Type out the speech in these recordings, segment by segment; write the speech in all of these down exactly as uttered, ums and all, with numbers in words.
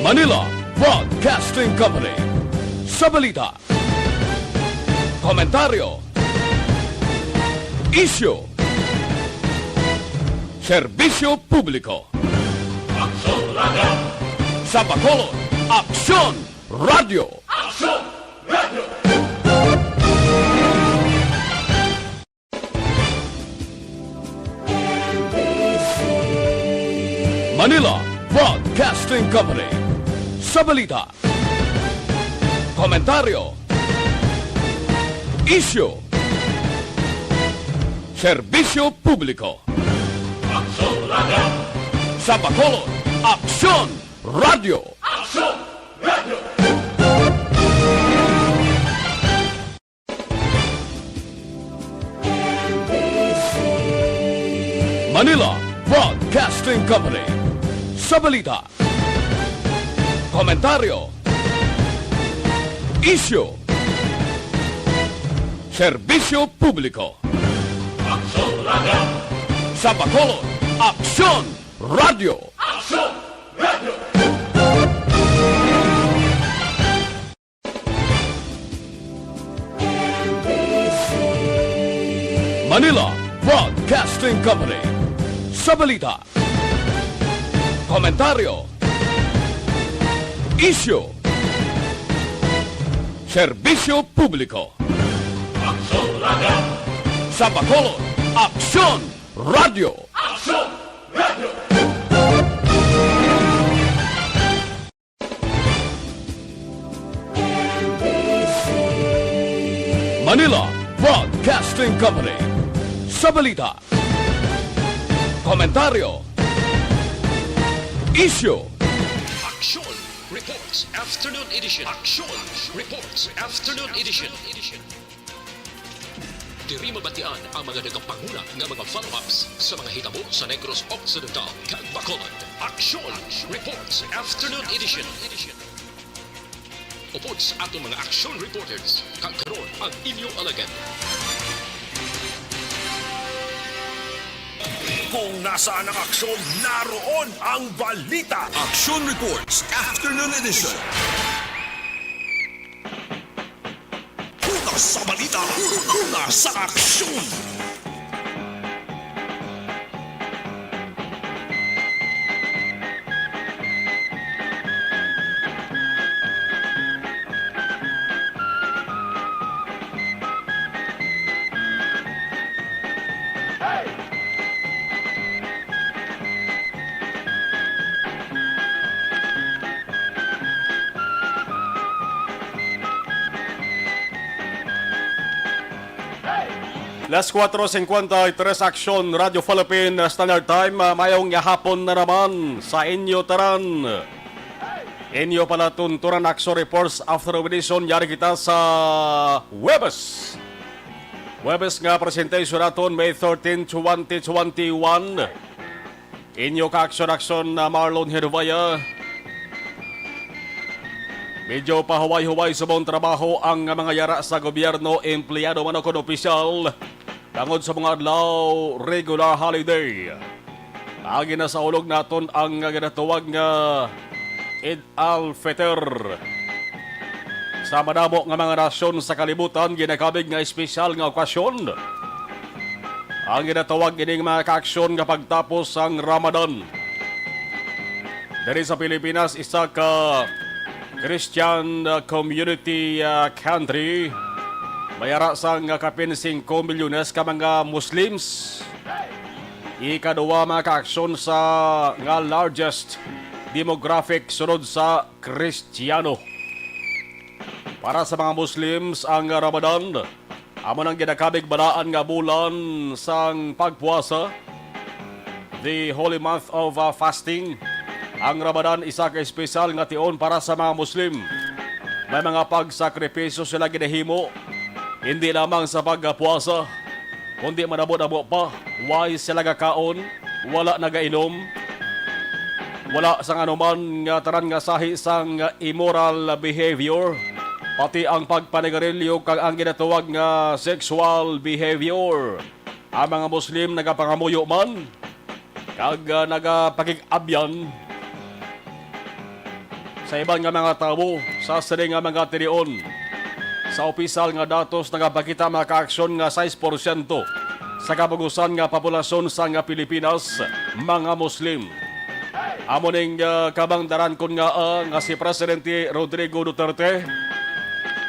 Manila Broadcasting Company. Sa balita, komentaryo, isyu, serbisyo publiko. Aksyon Radio. Sa Bacolod, Aksyon Radio. Aksyon Radio. Manila Broadcasting Company. Sa balita, komentaryo, isyu, serbisyo publiko. Aksyon Radio. Sa Bacolod, Aksyon Radio. Aksyon Radio. Manila Broadcasting Company. Sa balita, komentaryo, isyu, serbisyo publiko. Aksyon Radio. Sa Bacolod, Aksyon Radio. Aksyon Radio. Manila Broadcasting Company. Sa balita, komentaryo, isyu, serbisyo publiko. Aksyon Radio. Sa Bacolod, Aksyon Radio. Aksyon Radio. Manila Broadcasting Company. Sa balita, komentaryo, isyu, Aksyon Reports Afternoon Edition. Aksyon Reports Afternoon Edition. Diri mabatian ang mga nagapanguna nga mga follow-ups sa mga hitabo sa Negros Occidental kag Bacolod. Aksyon Reports Afternoon Edition. Upod sa aton mga aksyon reporters, kag karon ang inyo alagad. Kung nasaan ang aksyon, naroon ang balita. Action Reports Afternoon Edition. Una sa balita, una sa aksyon. Las cuatro cincuenta y tres, Aksyon Radio Philippine Standard Time. Ah, mayong gihapon na naman sa inyo tanan. Inyo pala tuntunan Aksyon Reports Afternoon Edition. Yari kita sa Huwebes. Huwebes nga presentation naton, May thirteen, twenty twenty-one. Inyo ka-aksyon-aksyon na Marlon Hervaya. Medyo pahuway-huway sa mong trabaho ang mga yara sa gobyerno, empleyado man o kon opisyal, tungod sa mga adlaw regular holiday. Ang ginasaulog naton ang ginatawag nga Eid al-Fitr. Sa madamo nga mga nasyon sa kalibutan, ginakabig nga espesyal nga okasyon ang ginatawag ining mga kaaksyon nga pagtapos sang Ramadan. Diri sa Pilipinas, isa ka Christian, uh, community, uh, country, may ara sang kapin singko milyones ka mga Muslims. Ikaduha, mga kaaksyon, sa nga largest demographic sulod sa Kristiyano. Para sa mga Muslims, ang Ramadan amo nang ginakabig balaan nga bulan sang pagpuasa, the holy month of, uh, fasting. Ang Ramadan isa ka espesyal nga tion para sa mga Muslim. May mga pagsakripisyo sila ginahimo, hindi lamang sa pagpuasa, kundi manabo-nabo pa, way sila gakaon, wala nagainom, wala sang anuman nga tanan nga sahi sang immoral behavior, pati ang pagpanigarilyo kag ang ginatawag nga sexual behavior. Ang mga Muslim nagapangamuyo man kag, ah, nagapakig-abyan sa iban nga mga tawo sa sini nga mga tinion. Sa opisyal nga datos, nagapakita ang mga kaaksyon nga sais porsyento sa kabugusan nga populasyon sa nga Pilipinas mga Muslim. Amo ning, ah, kabangdaran kon nga, ah, nga si Presidente Rodrigo Duterte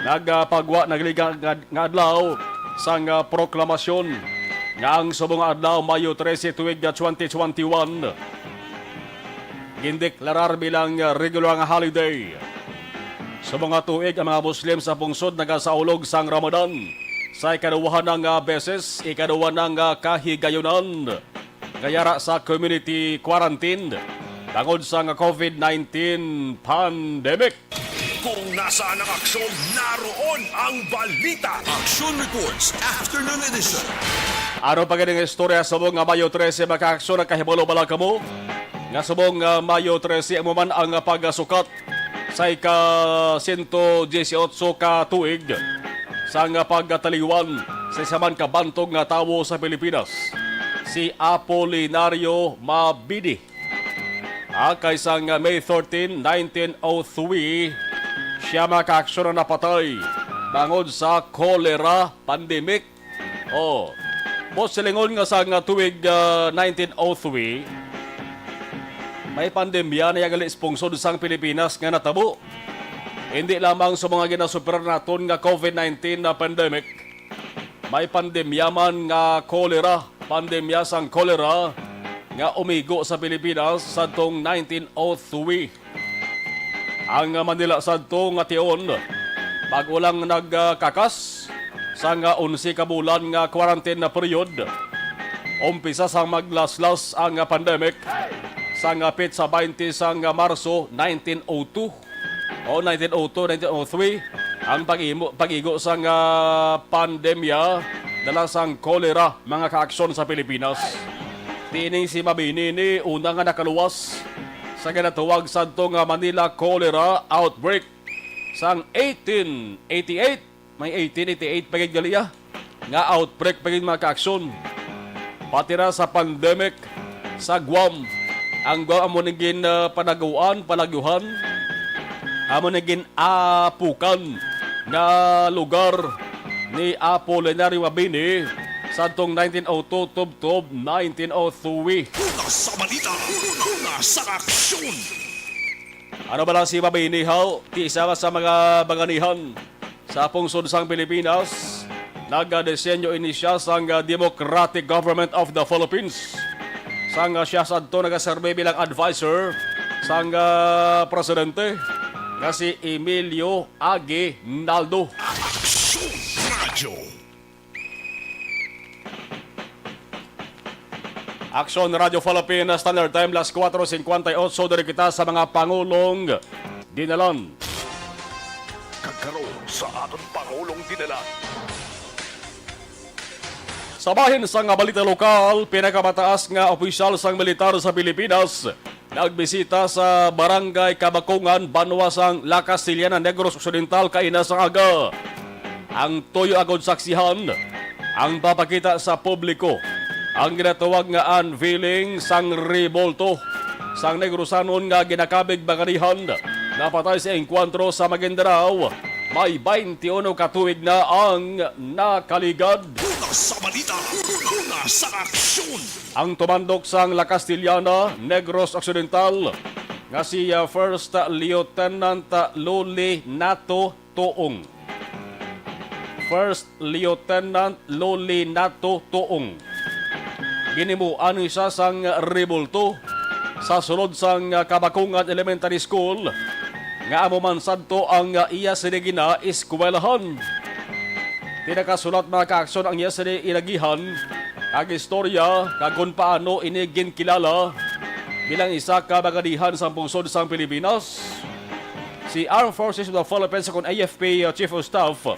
nagapagwa nagliga nga, nga adlaw sang, ah, proklamasyon nga ang subong nga adlaw, Mayo trese, tuig, ah, twenty twenty-one, gindeklarar bilang, ah, regular nga holiday. Sa mga tuig, ang mga Muslim sa pungsod nagasaulog sang Ramadan sa ikaduha na nga beses, ikaduha na nga kahigayunan nga yara sa community quarantine tungod sa nga covid nineteen pandemic. Kung nasaan ang aksyon, naroon ang balita. Action Reports, Afternoon Edition. Ano pa gani nga istorya subong nga Mayo trese, mga kaaksyon? Nakahibalo bala kamo nga subong nga Mayo trese amo man ang pagsukat sa ika sento dieciocho ka tuig sang pagkataliwan sa isa man ka bantog nga tawo sa Pilipinas, si Apolinario Mabini. Ah, kay sang May thirteen, nineteen oh three, siya, mga kaaksyon, ang napatay bangod sa cholera pandemic. Oh, buot silingon nga sa nga tuig, ah, nineteen oh three, may pandemya na yagali sa pungsod sang Pilipinas nga natabo. Hindi lamang sa mga ginasuperar naton nga covid nineteen na pandemic, may pandemya man nga cholera, pandemya sang cholera nga umigo sa Pilipinas sadtong nineteen oh three. Ang Manila sadto nga tion, bag-o lang nagkakas sang onse ka bulan nga quarantine na period. Umpisa sang maglaslas ang pandemic sang petsa twenty sang Marso nineteen oh two o nineteen oh two, nineteen oh three, ang pag-imo, pag-igo sang, ah, pandemya dala sang cholera, mga kaaksyon, sa Pilipinas. Tining si Mabini ni una nga nakaluwas sa ginatawag sadto nga Manila cholera outbreak sang eighteen eighty-eight. May eighteen eighty-eight pa gid gali, ah, nga outbreak pa gid, mga kaaksyon. Pati na sa pandemic sa Guam, ang Guam amo ning gin, ah, panaguan, palagyuhan, amo ning gin-apukan nga lugar ni Apolinario Mabini sadtong nineteen oh two tubtob nineteen oh three. Una sa balita, una sa aksyon. Ano ba lang si Mabini, haw? Ti isa sa mga banganihan sa pungsod sang Pilipinas, nagadisenyo ini siya sang, ah, Democratic Government of the Philippines. Sang, ah, siya sadto nagaserbi bilang adviser sang, ah, presidente nga si Emilio Aguinaldo. Aksyon Radyo. Aksyon Radyo Philippine Standard Time, las kuwatro singkwenta y otso, diri kita sa mga pangulong dinalan. Kag karon sa aton pangulong dinalan. Sa bahin sang balita lokal, pinakamataas nga opisyal sang militar sa Pilipinas nagbisita sa Barangay Kabakungan, banwa sang La Castellana, Negros Occidental, kaina sang aga. Ang tuyo agod saksihan ang papakita sa publiko ang ginatawag nga unveiling sang rebulto sang Negrosanon nga ginakabig banganihan nga patay sa engkwentro sa Maguindanao. May twenty-uno ka tuig na ang nakaligad. Una sa balita, una sa aksyon. Ang tumandok sang La Castellana, Negros Occidental, nga si, ah, First Lieutenant, ah, Loli Nato Tuong. First Lieutenant Loli Nato Tuong. Ginimuan ni siya sang rebulto sa sulod sang Kabakungan Elementary School, nga amo man sadto ang iya sini ginaeskwelahan. Pinakasulat, mga kaaksyon, ang iya sini inagihan kag istorya kag kon paano ini ginkilala bilang isa ka banganihan sang pungsod sang Pilipinas. Si Armed Forces of the Philippines, kon A F P, uh, Chief of Staff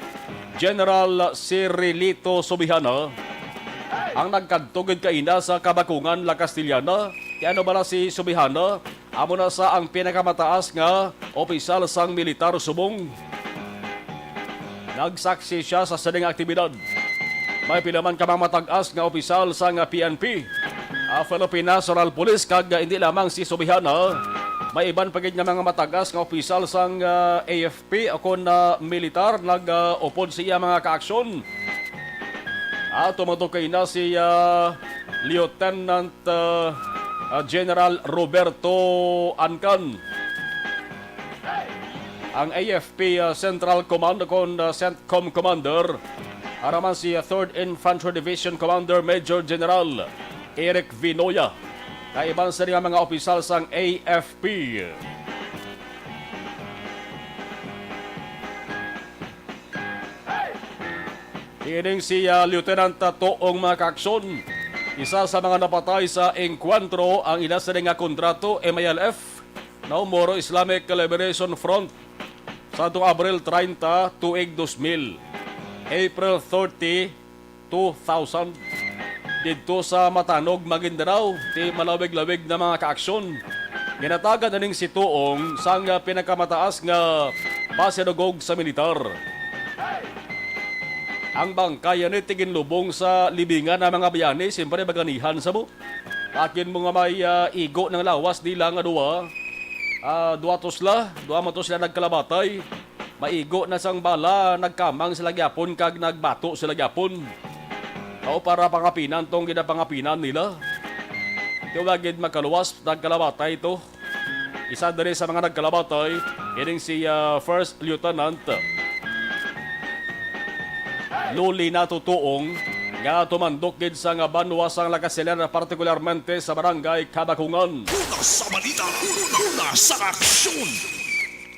General Cirilito Subihana, ang nagkadto gid kaina sa Kabakungan, La Castellana. Kay ano bala si Subihana? Amo na sa ang pinakamataas nga opisyal sang militar subong nagsaksi siya sa sining aktibidad. May pila man ka mga matag-as nga opisyal sang P N P, ah, Philippine National Police, kag, ah, hindi lamang si Subihana, May iban pa gid nga mga matagas nga opisyal sang, ah, A F P o kon, ah, militar nag, ah, upod sa iya mga kaaksyon. Ato man to kay na si, ah, Lieutenant, ah, ah, General Roberto Ancan. Ang A F P, ah, Central Command o kon, ah, CENTCOM Commander, ara man si, ah, Third Infantry Division Commander Major General Eric Vinoya, kag iban sa mga opisyal sang A F P. Kining si, ah, Lieutenant Toong, mga kaaksyon, isa sa mga napatay sa engkwentro ang ila sini nga kontrato, M I L F, Naomoro Islamic Liberation Front, sa atong Abril treinta, tuig dos mil, April thirty, two thousand, didto sa Matanog, Maguindanao, ti malawig-lawig na mga kaaksyon. Ginatagan na ning si Tuong sang pinakamataas nga pasidugog sa militar. Ang bangkay ani ti ginlubong sa libingan nga mga bayani, siyempre, baganihan sa mo. Akin mo nga may, ah, igo ng lawas nila nga duwa. Ah, duwa to sila, duwa man to sila nagkalabatay. Maigo na sang bala, nagkamang sila gyapon kag nagbato sila gyapon. Mao para pangapinan tong ginapangapinan nila. Ti wala gid makaluwas, nagkalabatay to. Isa diri sa mga nagkalabatay, ining si, ah, First Lieutenant Lolinato Tuong, nga tumandok gid sa nga banwa sang La Castellana, partikularmente sa Barangay Kabakungan. Una sa balita, una sa aksyon.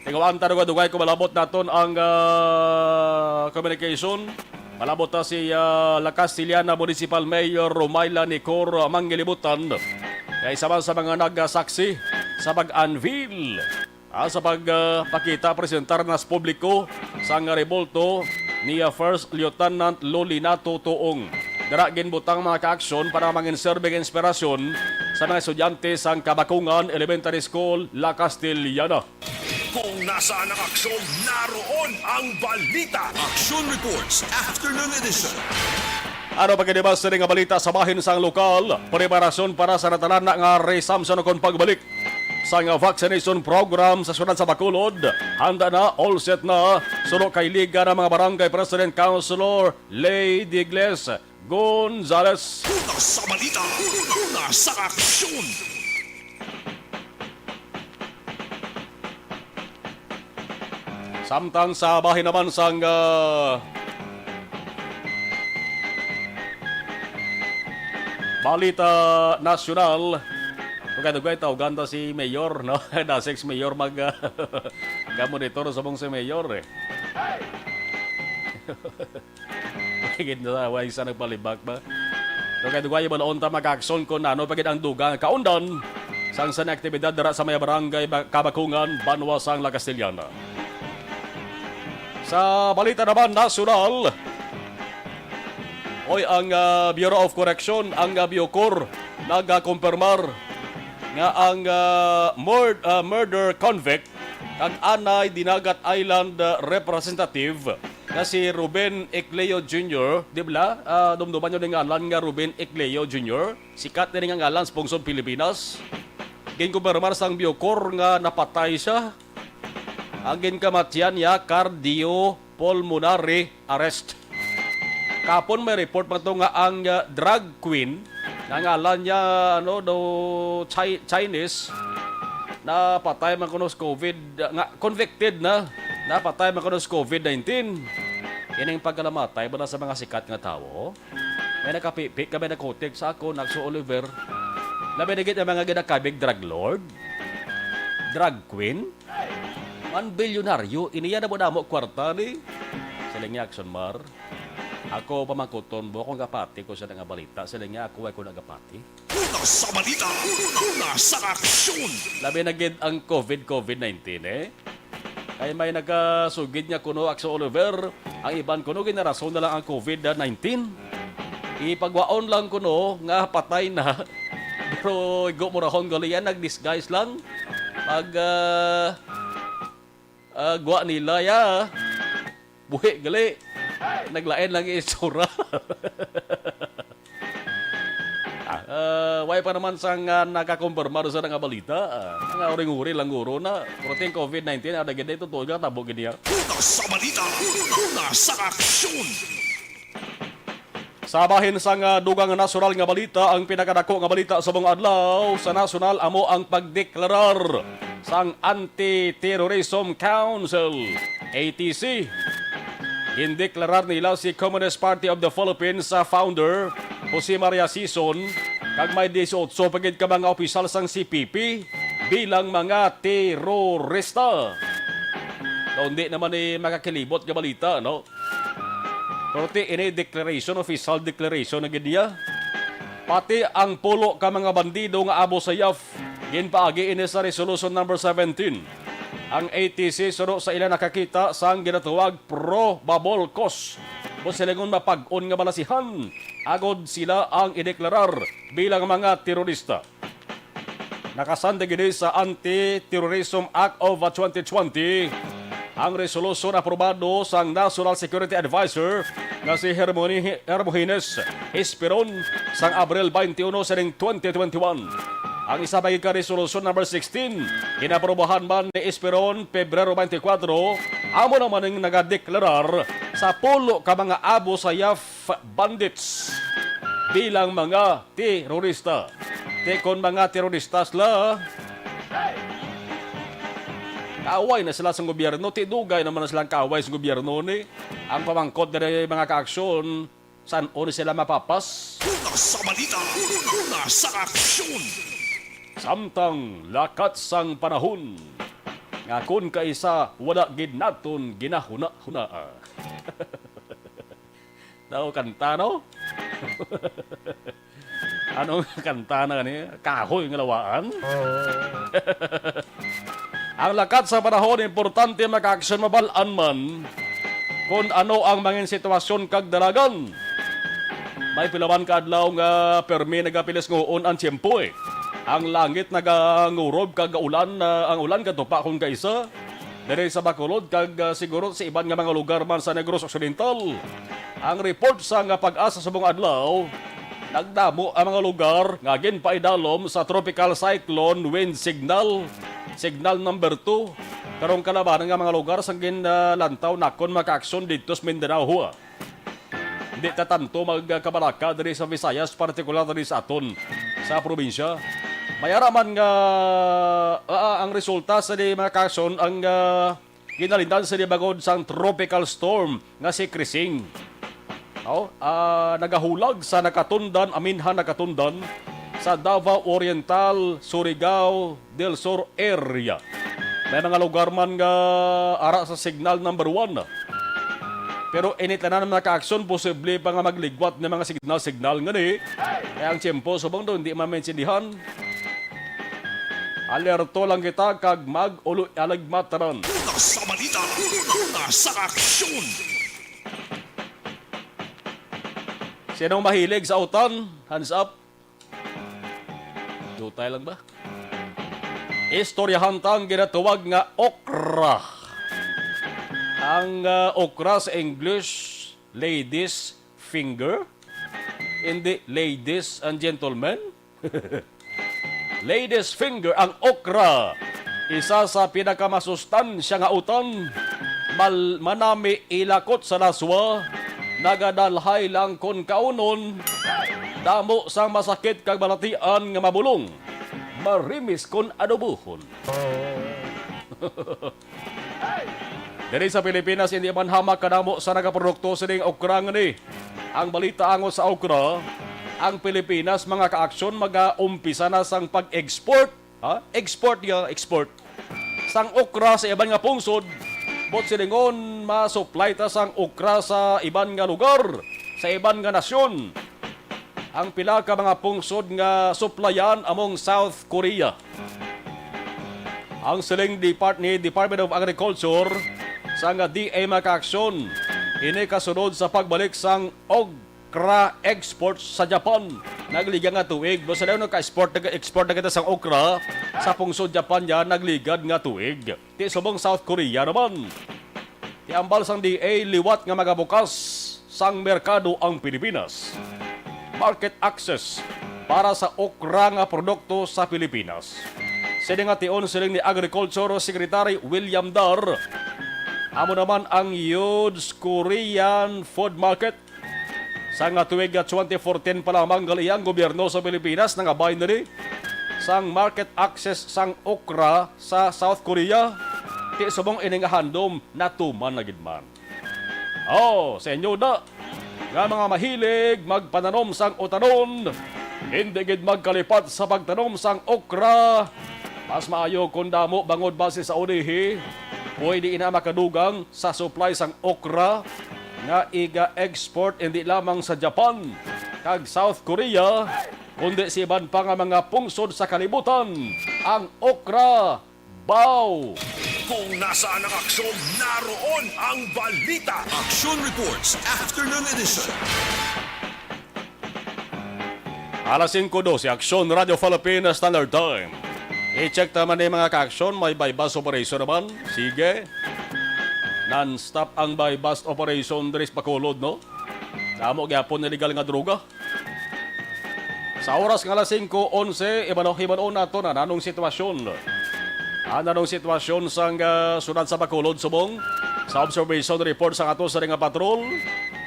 Tinguhaan ta, dugay-dugay, kung malabot naton ang, ah, communication. Malabot ta si, ah, La Castellana Municipal Mayor Romayla Nicor Mangilibutan, nga isa man sa mga nagsaksi sa pag-unveil, ah, sa pag, ah, pakita, presentar na sa publiko sang rebulto ni, ah, First Lieutenant Lolinato Tuong. Dira ginbutang mga kaaksyon para mangin serbing inspirasyon sa mga estudyante sang Kabakungan Elementary School, La Castellana. Kung nasaan ang aksyon, naroon ang balita. Aksyon Reports, Afternoon Edition. Ano pa gid ba sa nga balita sa bahin sang lokal? Preparasyon para sa natalana nga resumption o kon pagbalik sang vaccination program sa siyudad sa Bacolod. Handa na, all set na. Suno kay Liga ng mga Barangay President, Councilor Lady Gles Gonzales. Una sa balita, una sa aksyon. Samtang sa bahin naman sang, ah, balita nasyonal, dugay-dugay, tawgan ta si Mayor, no? Nasa ex-mayor mag, ah, ka-monitor sa mong si Mayor, eh. Gid na, wa isa nagpalibak ba? Dugay-dugay, balaon ta, mga kaaksyon, kung ano pa gid ang dugang kaundan sang sa aktibidad dira sa may barangay ba-, Kabakungan, banwa sang La Castellana. Sa balita naman nasyonal, oy, ang, ah, Bureau of Correction, ang, ah, BuCor, nagakumpirmar nga ang, ah, mur-, ah, murder convict kag anay Dinagat Island, ah, representative nga si Ruben Ecleo Junior, di ba? Ah, dumduman nyo ning ngalan nga Ruben Ecleo Junior. Sikat na nga ngalan sa pungsod Pilipinas. Ginkumpirmar sang BuCor nga napatay siya. Ang ginkamatian niya, cardiopulmonary arrest. Kapon may report man to nga ang, ah, drag queen, nga ngalan niya, ano, do Chi-, Chinese, napatay man kuno sa COVID, ah, nga convicted na, napatay man kuno sa COVID nineteen. Ining pagkalamatay ba na sa mga sikat nga tawo? May nakapipi ka, may nakutik sa ako, Nagso Oliver. Labi na gid ang mga ginakabig drug lord, drag queen, man bilyonaryo, iniya na mo namo kwarta ni. Siling niya, Action Mar, ako pamangkuton mo kung gapati ko sa nga balita. Siling niya, ako ay ko nagapati. Una sa balita, una sa aksyon. Labi na gid ang COVID, COVID nineteen, eh. Kay may nagasugid nga kuno, Action Oliver, ang iban kuno ginarason na lang ang COVID nineteen. Ipagwaon lang kuno nga patay na. Pero igo mo rahon gali yan, nag-disguise lang. Pag, ah, ah, gwa nila ya. Buhi gali. Naglain lang yung itsura. Ah, Ah, way pa naman sang, ah, nakakumpirmar sa nga balita. Ah, mga uring-uri lang guro na. Pero ting covid nineteen, ada gid ito, tuod nga tabo gid niya. Una sa balita, una sa aksyon. Sa bahin sang, ah, dugang nasyonal nga balita, ang pinakadako nga balita sa mga adlaw sa nasyonal amo ang pagdeklarar sang Anti-Terrorism Council, A T C. Gindeklarar nila si Communist Party of the Philippines sa founder, Jose Maria Sison, kag may dieciocho pa gid ka mga opisyal sang C P P bilang mga terorista. Daw hindi naman ni makakilibot nga balita, no? Pero ti ini declaration, official declaration na gid niya. Pati ang pulo ka mga bandido nga Abu Sayyaf, ginpaagi ini sa Resolution Number seventeen. Ang A T C suno sa ila nakakita sang ginatawag probable cause, o silingon mapag-on nga balasihan, agod sila ang ideklarar bilang mga terorista. Nakasandig ini sa Anti-Terrorism Act of twenty twenty ang resolusyon aprobado sang National Security Advisor nga si Hermoni-, Hermogenes Esperon sang Abril twenty-one sining twenty twenty-one. Ang isa pa gid ka resolusyon number sixteen, ginaprobahan man ni Esperon Pebrero twenty-four, amo naman ang nagadeklarar sa pulo ka mga Abu Sayyaf bandits bilang mga terorista. Ti kon mga terorista sila, kaaway na sila sa gobyerno. Ti dugay naman na silang kaaway sa gobyerno ni. Ang pamangkot diri mga kaaksyon, san-o ni sila mapapas? Una sa balita, una sa aksyon. Samtang lakat sang panahon, nga kon kaisa wala gid naton ginahuna-hunaa. Daw kanta, no? Anong kanta na gani? Kahoy nga lawaan? Ang lakat sa panahon, importante makaaksyon, mabal-an man kung ano ang mangin sitwasyon kag dalagan. May pila man ka adlaw nga permi nagapilis nguon ang tiyempo, eh. Ang langit nagangurob kag ulan, ah, ang ulan gatupa kon kaisa diri sa Bacolod kag, ah, siguro sa iban nga mga lugar man sa Negros Occidental. Ang report sa nga PAGASA subong adlaw, nagdamo ang mga lugar nga ginpaidalom sa Tropical Cyclone Wind Signal, Signal number two. Karong kalabanan nga mga lugar sang ginlantaw nakon makaaksyon didto sa Mindanao, hua. Hindi ta tanto magkabalaka diri sa Visayas, partikular diri sa aton sa probinsya. May ara man nga, ah, ang resulta sa di mga kaaksyon ang, ah, ginalindad sa libagod sang tropical storm nga si Krising. Oh, ah, nagahulag sa nakatundan, aminhan nakatundan sa Davao Oriental, Surigao del Sur area. May mga lugar man nga ara sa signal number one. Pero ini tanan mga kaaksyon, posible pa nga magligwat ng mga signal-signal nga ni. Kaya ang tiyempo subong daw hindi man maintindihan. Alerto lang kita kag mag-ulo aligmataran. Una sa balita, una sa aksyon. Sinong mahilig sa utan? Hands up. Dutay lang ba? Istoryahan ta ang ginatawag nga okra. Ang, ah, okra sa English, ladies finger. Hindi ladies and gentlemen. Ladies finger ang okra. Isa sa pinakamasustansya nga utan. Mal-, manami ilakot sa laswa. Nagadalhay lang kon kaunon. Damo sang masakit kag balatian nga mabulong. Marimis kon adobohon. Diri sa Pilipinas, hindi man hamak kadamo sa nagaprodukto sining okra nga ni. Ang balita angot sa okra, ang Pilipinas, mga kaaksyon, mag-aumpisa na sang pag-export. Ha? Export ya, export. Sang okra sa iban nga pungsod, but silingon, ma-supply ta sang okra sa iban nga lugar, sa iban nga nasyon. Ang pila ka mga pungsod nga suplayan among South Korea. Ang siling depart-, ni Department of Agriculture sa nga D A makaaksyon, ini kasunod sa pagbalik sang okra exports sa Japan. Nagliga nga tuig, no? Sa dayon nagka-export, nag-export na kita sang okra sa pungsod Japan niya, nagligad nga tuig. Ti subong South Korea naman. Ti ambal sang D A, liwat nga magabukas sang merkado ang Pilipinas. Market access. para sa okra nga produkto sa Pilipinas. Sini nga tion siling ni Agriculture Secretary William Dar, amo naman ang Yud's Korean Food Market. Sa nga tuig nga twenty fourteen pa lamang gali ang gobyerno sa Pilipinas nangabay na ni sang market access sang okra sa South Korea. Ti subong ini nga handom natuman na gid man. Oh, sa inyo na nga mga mahilig magpananom sang utanon, hindi gid magkalipat sa pagtanom sang okra. Mas maayo kung damo bangod basi sa ulihi, pwede ina makadugang sa supply sang okra nga iga-export hindi lamang sa Japan kag South Korea, kundi sa iban pa nga mga pungsod sa kalibutan ang okra. Baw! Kung nasaan ang aksyon, naroon ang balita. Action Reports, Afternoon Edition. Alas singko dose, Aksyon Radio Philippines Standard Time. I-check naman ni mga ka-aksyon, may buy-bust operation naman. Sige. Non-stop ang buy-bust operation diri sa Bacolod, no? Damo gyapon illegal nga droga. Sa oras nga alas singko onse, ibano-, hibanon nato na nanong sitwasyon. Ang nanong sitwasyon sang, ah, siyudad sa Bacolod subong sa observation report sang ato sa nga patrol.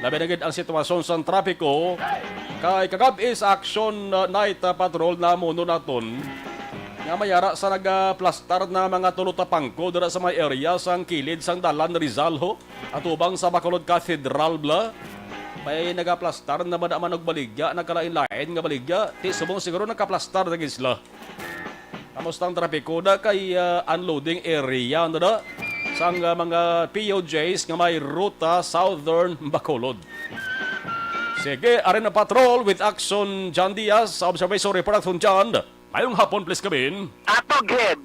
Labi na gid ang sitwasyon sang trapiko kay kagab-i sa action, ah, night, ah, patrol namuno naton nga may ara sa nagaplastar na mga tulo tapangko dira sa may area sang kilid sang dalan Rizal, ho. Atubang sa Bacolod Cathedral, bala. May nagaplastar na ba naman og baligya, nagkalain-lain nga baligya? Ti subong siguro nagkaplastar na gid sila. Kamusta ang trapiko? Da kay, ah, unloading area, ano da? Sang, ah, mga P O Js nga may ruta Southern Bacolod. Sige, ari na patrol with Action John Diaz sa observation report, Action John. Mayong hapon, please, kabin. Ato gid,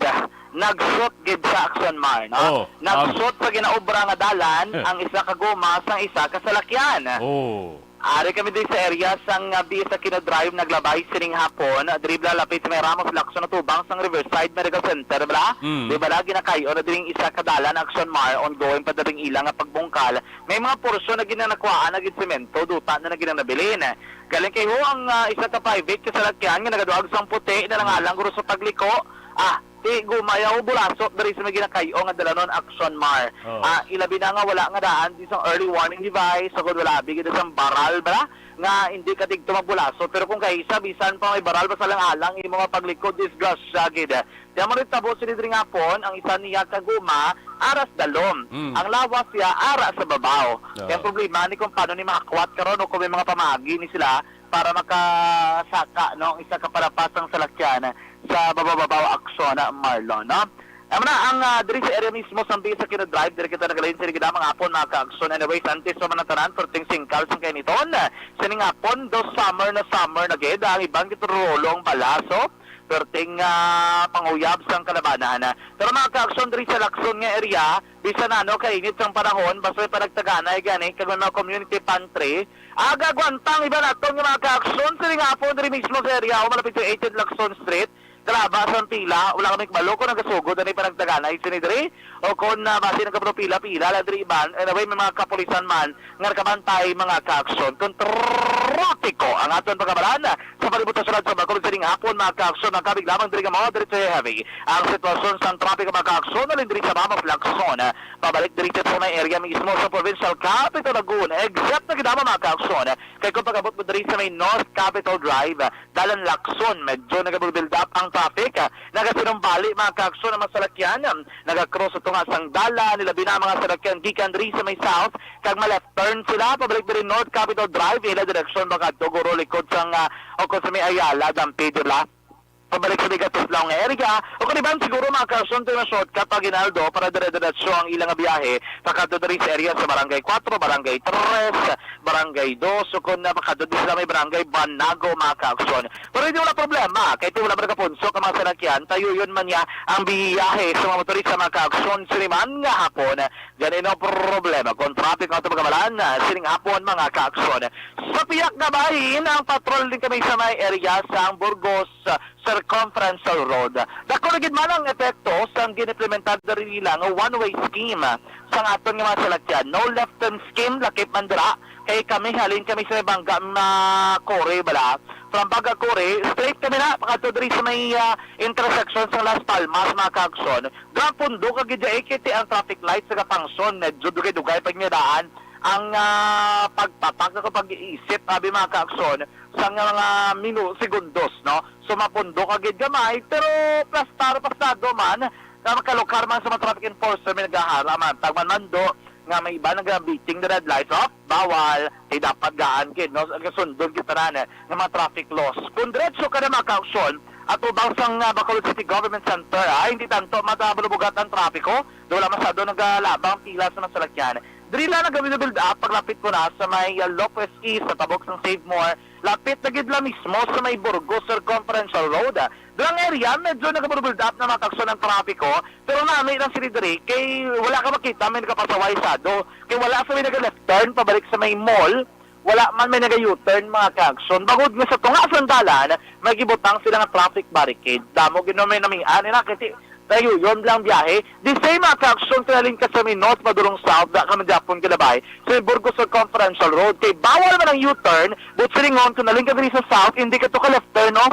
nag-shoot gid sa Action Mar, no? Oh, um, Nag-shoot sa ginaobra nga dalan ang isa ka guma sang isa ka salakyan. Oh. Ari kami diri sa area sang, ah, Vista Aquino Drive, naglabay sining hapon, diri bala lapit sa may Ramos Lacson, atubang sang Riverside Medical Center, bala. Mm. Di bala ginakay-on na diri ang isa ka dalan, Action Mar, ongoing pa diri ang ila nga pagbungkal. May mga porsyon na ginanakwaan na gid semento, duta na na ginanabilin. Galing kay ho ang, ah, isa ka private ka salakyan nga nagaduag sang puti na nangalang guro sa pagliko. Ah, ti gumaya ho bulaso diri sa may ginakay-o nga dalanon Action Mar. Oh. Ah, ilabi na nga wala nga daan di sang early warning device, sagod wala abi gid sang baral bala nga hindi ka tigto magbulaso. Pero kung kay isa, bisan pa may baral, basta lang alang imo nga pagliko, disgrasya gid. Kaya mo rin tabo sini diri nga hapon, ang isa niya ka guma, ara sa dalom. Mm. Ang lawas siya, ara sa babaw. Oo. Kaya ang problema ni kung paano ni makakwat karon o kung may mga pamagi ni sila para makasaka, no, ang isa ka parapas sang salakyan sa babaw-babaw Action, Marlon, no? Amo na ang, ah, diri sa area mismo sa Vista Aquino Drive, diri kita nagalain sa gid mga hapon, mga ka-Action. Anyways, antes sa mga tanan, perting singkal sang kainiton, sining hapon, dos summer na summer na gid, ang iban giturulong balaso, perting, ah, panguyab sang kalabanan. Pero mga ka-Action, diri sa Lacson nga area, bisan ano kainit sang panahon, basta may panagtaganay gani kag may mga community pantry, aga gwantang iba naton nga mga ka-Action, sining hapon diri mismo sa area, o malapit sa eighteen Lacson Street, kalaba sang pila, wala kami kabalo kung nagasugod ani panagtaganay sini diri o kung, ah, basi nagapapila-pila lang diri iban. Anyway, may mga kapulisan man nga nakabantay, mga ka-Action. Kung trapiko ang aton pagkabalan sa palibot sa syudad sa Bacolod sining hapon, mga ka-Action, makabig lamang diri nga mga diretso heavy ang sitwasyon sa trapiko, mga ka-Action, alin diri sa Mama Lacson, pabalik diri sa may area mismo sa Provincial Capitol Lagoon, except na gid amo, mga ka-Action, kay kung pag-abot mo diri sa may North Capitol Drive, dalan Lacson, medyo nagabuild up ang traffic. Nagasinumbali, mga ka-Action, ang mga salakyan, nagacross sa tunga sang dalan, nilabi na ang mga salakyan gikan diri sa may south, kag ma-left turn sila pabalik diri North Capitol Drive, ila direksyon makadto guro likod sang, ah, o kung sa may Ayala, Dampid, bala. Pabalik sa Bigatos lang nga area, o kung iban siguro, mga ka-Action, to nga shortcut, Aguinaldo, para dire-diretso ang ilang biyahe pakadto diri sa area sa Barangay Cuatro, Barangay Tres, Barangay Dos, o kung napakadto di sila may Barangay Banago, mga ka-Action. Pero hindi wala problema, kay ti wala man nakapunsok ang mga salakyan, tayo yun man niya ang biyahe sa mga motorista, mga ka-Action, siniman nga hapon. Gani no problema kung traffic ang tumagabalan, sining hapon, mga ka-Action. Sa piyak nga bahin, ang patrol din kami sa may area sa Burgos, Circumferential Road. Dako na gid man ang epekto sang ginimplementar diri nila nga one-way scheme sang aton nga mga salakyan. No left turn scheme, lakip man dira. Kay kami, halin kami sa may Bangga na Cory bala. From Bangga Cory, straight kami na, pakadto diri sa may, ah, intersection sa Las Palmas, mga kaagson. Dira ang pundok, kag gid ay kiti ang traffic light sa Kapangson. Medyo dugay-dugay pa niya daan ang, ah, pagpatak sa pag-iisip, abi, mga kaagson, sa nga mga minu-, segundos, no? So, mapundok agid gamay, pero plastar, plastado man, nga makalukar man sa mga traffic enforcer, may nagahara man, tag man mando, nga may iba nagabiting the red lights, op, bawal, kay dapat gaan gid, no? Kasundon kita na, eh, nga mga traffic laws. Kung diretso ka na, mga kaagson, at ubang sang, ah, Bacolod City Government Center, ah, hindi tanto matabalubugat ang trapiko, do wala masyado nagalabang pila sa mga salakyan. Diri lang nag-build up, paglapit ko na sa may, ah, Lopez East, sa tabok sang Save More, lapit na gid lang mismo sa may Burgos Circumferential Road. Doon area, medyo nag-build up na, mga kaagson, ang trapiko, pero nami lang sila diri, kay wala ka makita, may nakapasaway sado. Kay wala sa may nag-left turn, pabalik sa may mall, wala man may naga-U-turn, mga kaagson. Bangod nga sa tunga sang dalan, may gibutang sila nga traffic barricade. Damo gid no may namian, ina, kasi tayo yun lang biyahe. The same, mga kaagson, kung nalin ka sa may north, padulong south, da ka man gyapon kalabay sa may Burgos Circumferential Road. Kay bawal man ang U-turn, but silingon, kung nalin ka diri sa south, hindi ka to ka left turn, no?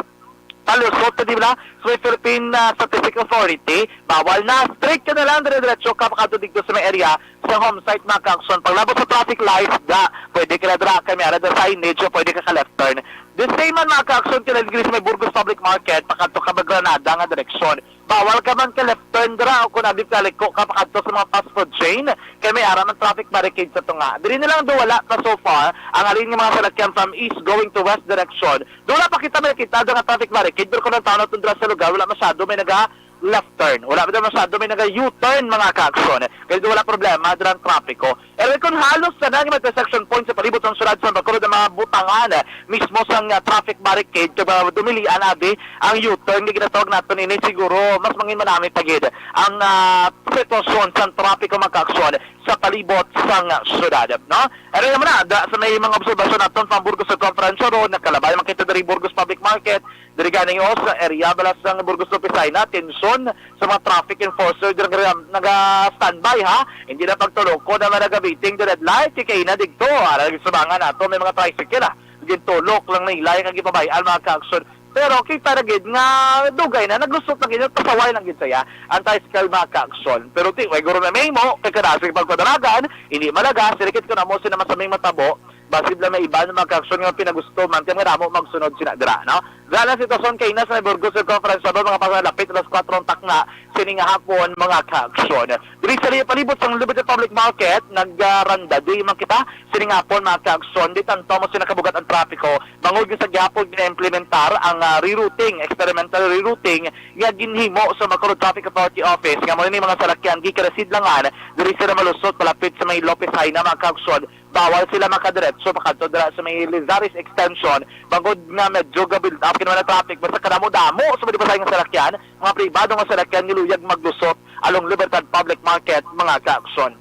Palusot ka, di ba? Sa may Philippine, ah, Statistics Authority, bawal na. Straight ka na lang, dire-diretso ka, pakadto dito sa may area, sa home site, mga kaagson. Paglabot sa traffic lights, da, pwede ka na dira, kay may ara da signage, pwede ka ka left turn. The same man, mga kaagson, kay nalin diri sa may Burgos Public Market, pakadto ka ba Granada nga direksyon. Bawal ka man ka left turn dira o kung abli ka liko ka pakadto sa mga fast food chain, kay may ara man traffic barricade sa tunga. Diri na lang do wala pa so far ang halin nga mga salakyan from east going to west direction. Do wala pa kita may nakita do nga traffic barricade, pero kung ang tao naton dira sa lugar, wala masyado may naga left turn. Wala pa masyado may naga U-turn, mga kaagson. Kaya do wala problema dira ang trapiko. Pero kung halos tanan nga mga intersection point sa palibot sang syudad sa Bacolod ang mga butangan, eh, mismo sang, ah, traffic barricade, kag, ah, dumilian abi ang U-turn nga ginatawag naton ini, siguro mas mangin manami pa gid ang, ah, sitwasyon sang trapiko, mga kaagson, sa palibot sang syudad, no? Ano naman na, da, sa may mga obserbasyon naton, pang Burgos Circumferential Road, nakalabay man kita diri Burgos Public Market, diri gani, o, sa area bala sang Burgos Lopez Jaena, tensyon sa mga traffic enforcer dira nga naga-standby, ha. Hindi na pagtuloko na mga nagabiting the red light, kay kaina digto, ara, nagsubangan nato, may mga tricycle, ha. Gintulok lang na ilay nga gipabay-an, mga kaagson. Pero kita na gid nga dugay na, naglusot na gid, pasaway lang gid saya ang tricycle, mga kaagson. Pero ti, way guro na may mo, kay kadasig pagpadaragan, hindi malaga, silikit ko na mo, sinaman sa may matabo, Basig lang may iban, mga kaagson, nga pinagusto man, kaya nga damo magsunod sina dira, no? Dira lang sitwasyon kay na sa may Burgos Circumference Hall, mga pasalapit alas kwatro ang takna, sini nga hapon, mga kaagson. Diri sa liya palibot sang Liberty Public Market, nagranda day man kita, sini nga hapon, mga kaagson, di tanto mo sina kabugat ang trapiko, bangod nga sa gihapon gina-implementar ang, ah, rerouting, experimental rerouting, nga ginhimo sa Bacolod Traffic Authority Office, nga mo ni mga salakyan, gikan sa sidlangan, diri sila malusot, palapit sa may Lopez Jaena, mga kaagson, bawal sila makadiretso pakadto dira sa may Lizares Extension, bangod nga medyo ga-build up kini nga traffic, basta kadamo-damo sa madibasahin nga salakyan, mga pribado nga salakyan nga luyag maglusot along Libertad Public Market, mga kaagson.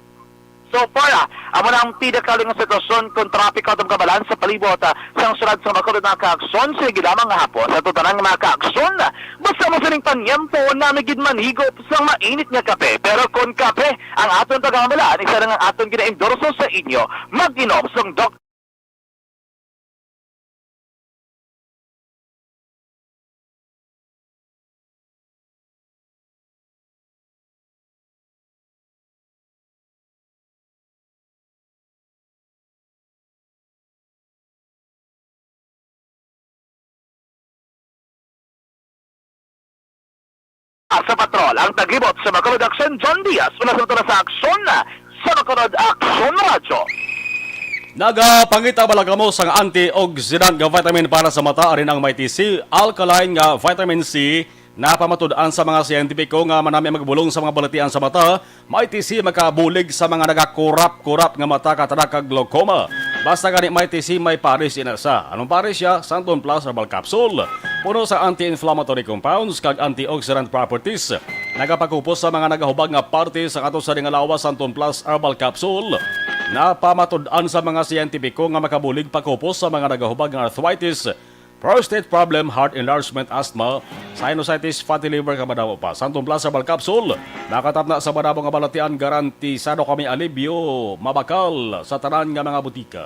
So far, ah, amo na ang pinakauli nga sitwasyon kung trapiko atong kabalan sa palibot, ah, sang syudad sa Bacolod, mga kaagson. Sige lamang nga hapon sa tanan nga mga kaagson. Basta mo sining panyempo, nami gid manhigop sang mainit nga kape. Pero kon kape ang aton pagamalan, isa lang ang aton gina-endorso sa inyo. Mag-inom sang Doc sa patrol ang tagibot sa Bacolod Action, John Diaz, una sa motor sa Aksyon, sa Bacolod Action Radyo. Nagapangita bala kamo sang antioxidant nga vitamin para sa mata? Ari na ang Mighty C Alkaline nga vitamin C. Napamatud-an sa mga siyentipiko nga manami ang magbulong sa mga balatian sa mata. Mighty C makabulig sa mga nagakurap-kurap nga mata, katarak kag glaucoma. Basta gani, Mighty C may pares ina sa. Anong pares siya? Santon Plus Herbal Capsule. Puno sa anti-inflammatory compounds kag antioxidant properties. Nagapakupos sa mga nagahubag nga parte sa ato sa ringalawa, Santon Plus Herbal Capsule. Napamatud-an sa mga siyentipiko nga makabulig pakupos sa mga nagahubag nga arthritis, Prostate problem, heart enlargement, asthma, sinusitis, fatty liver, kag madamo pa. Santon Plus Herbal Capsule, nakatapna sa madamo nga balatian, garantisado kami alibyo, mabakal sa tanan nga mga butika.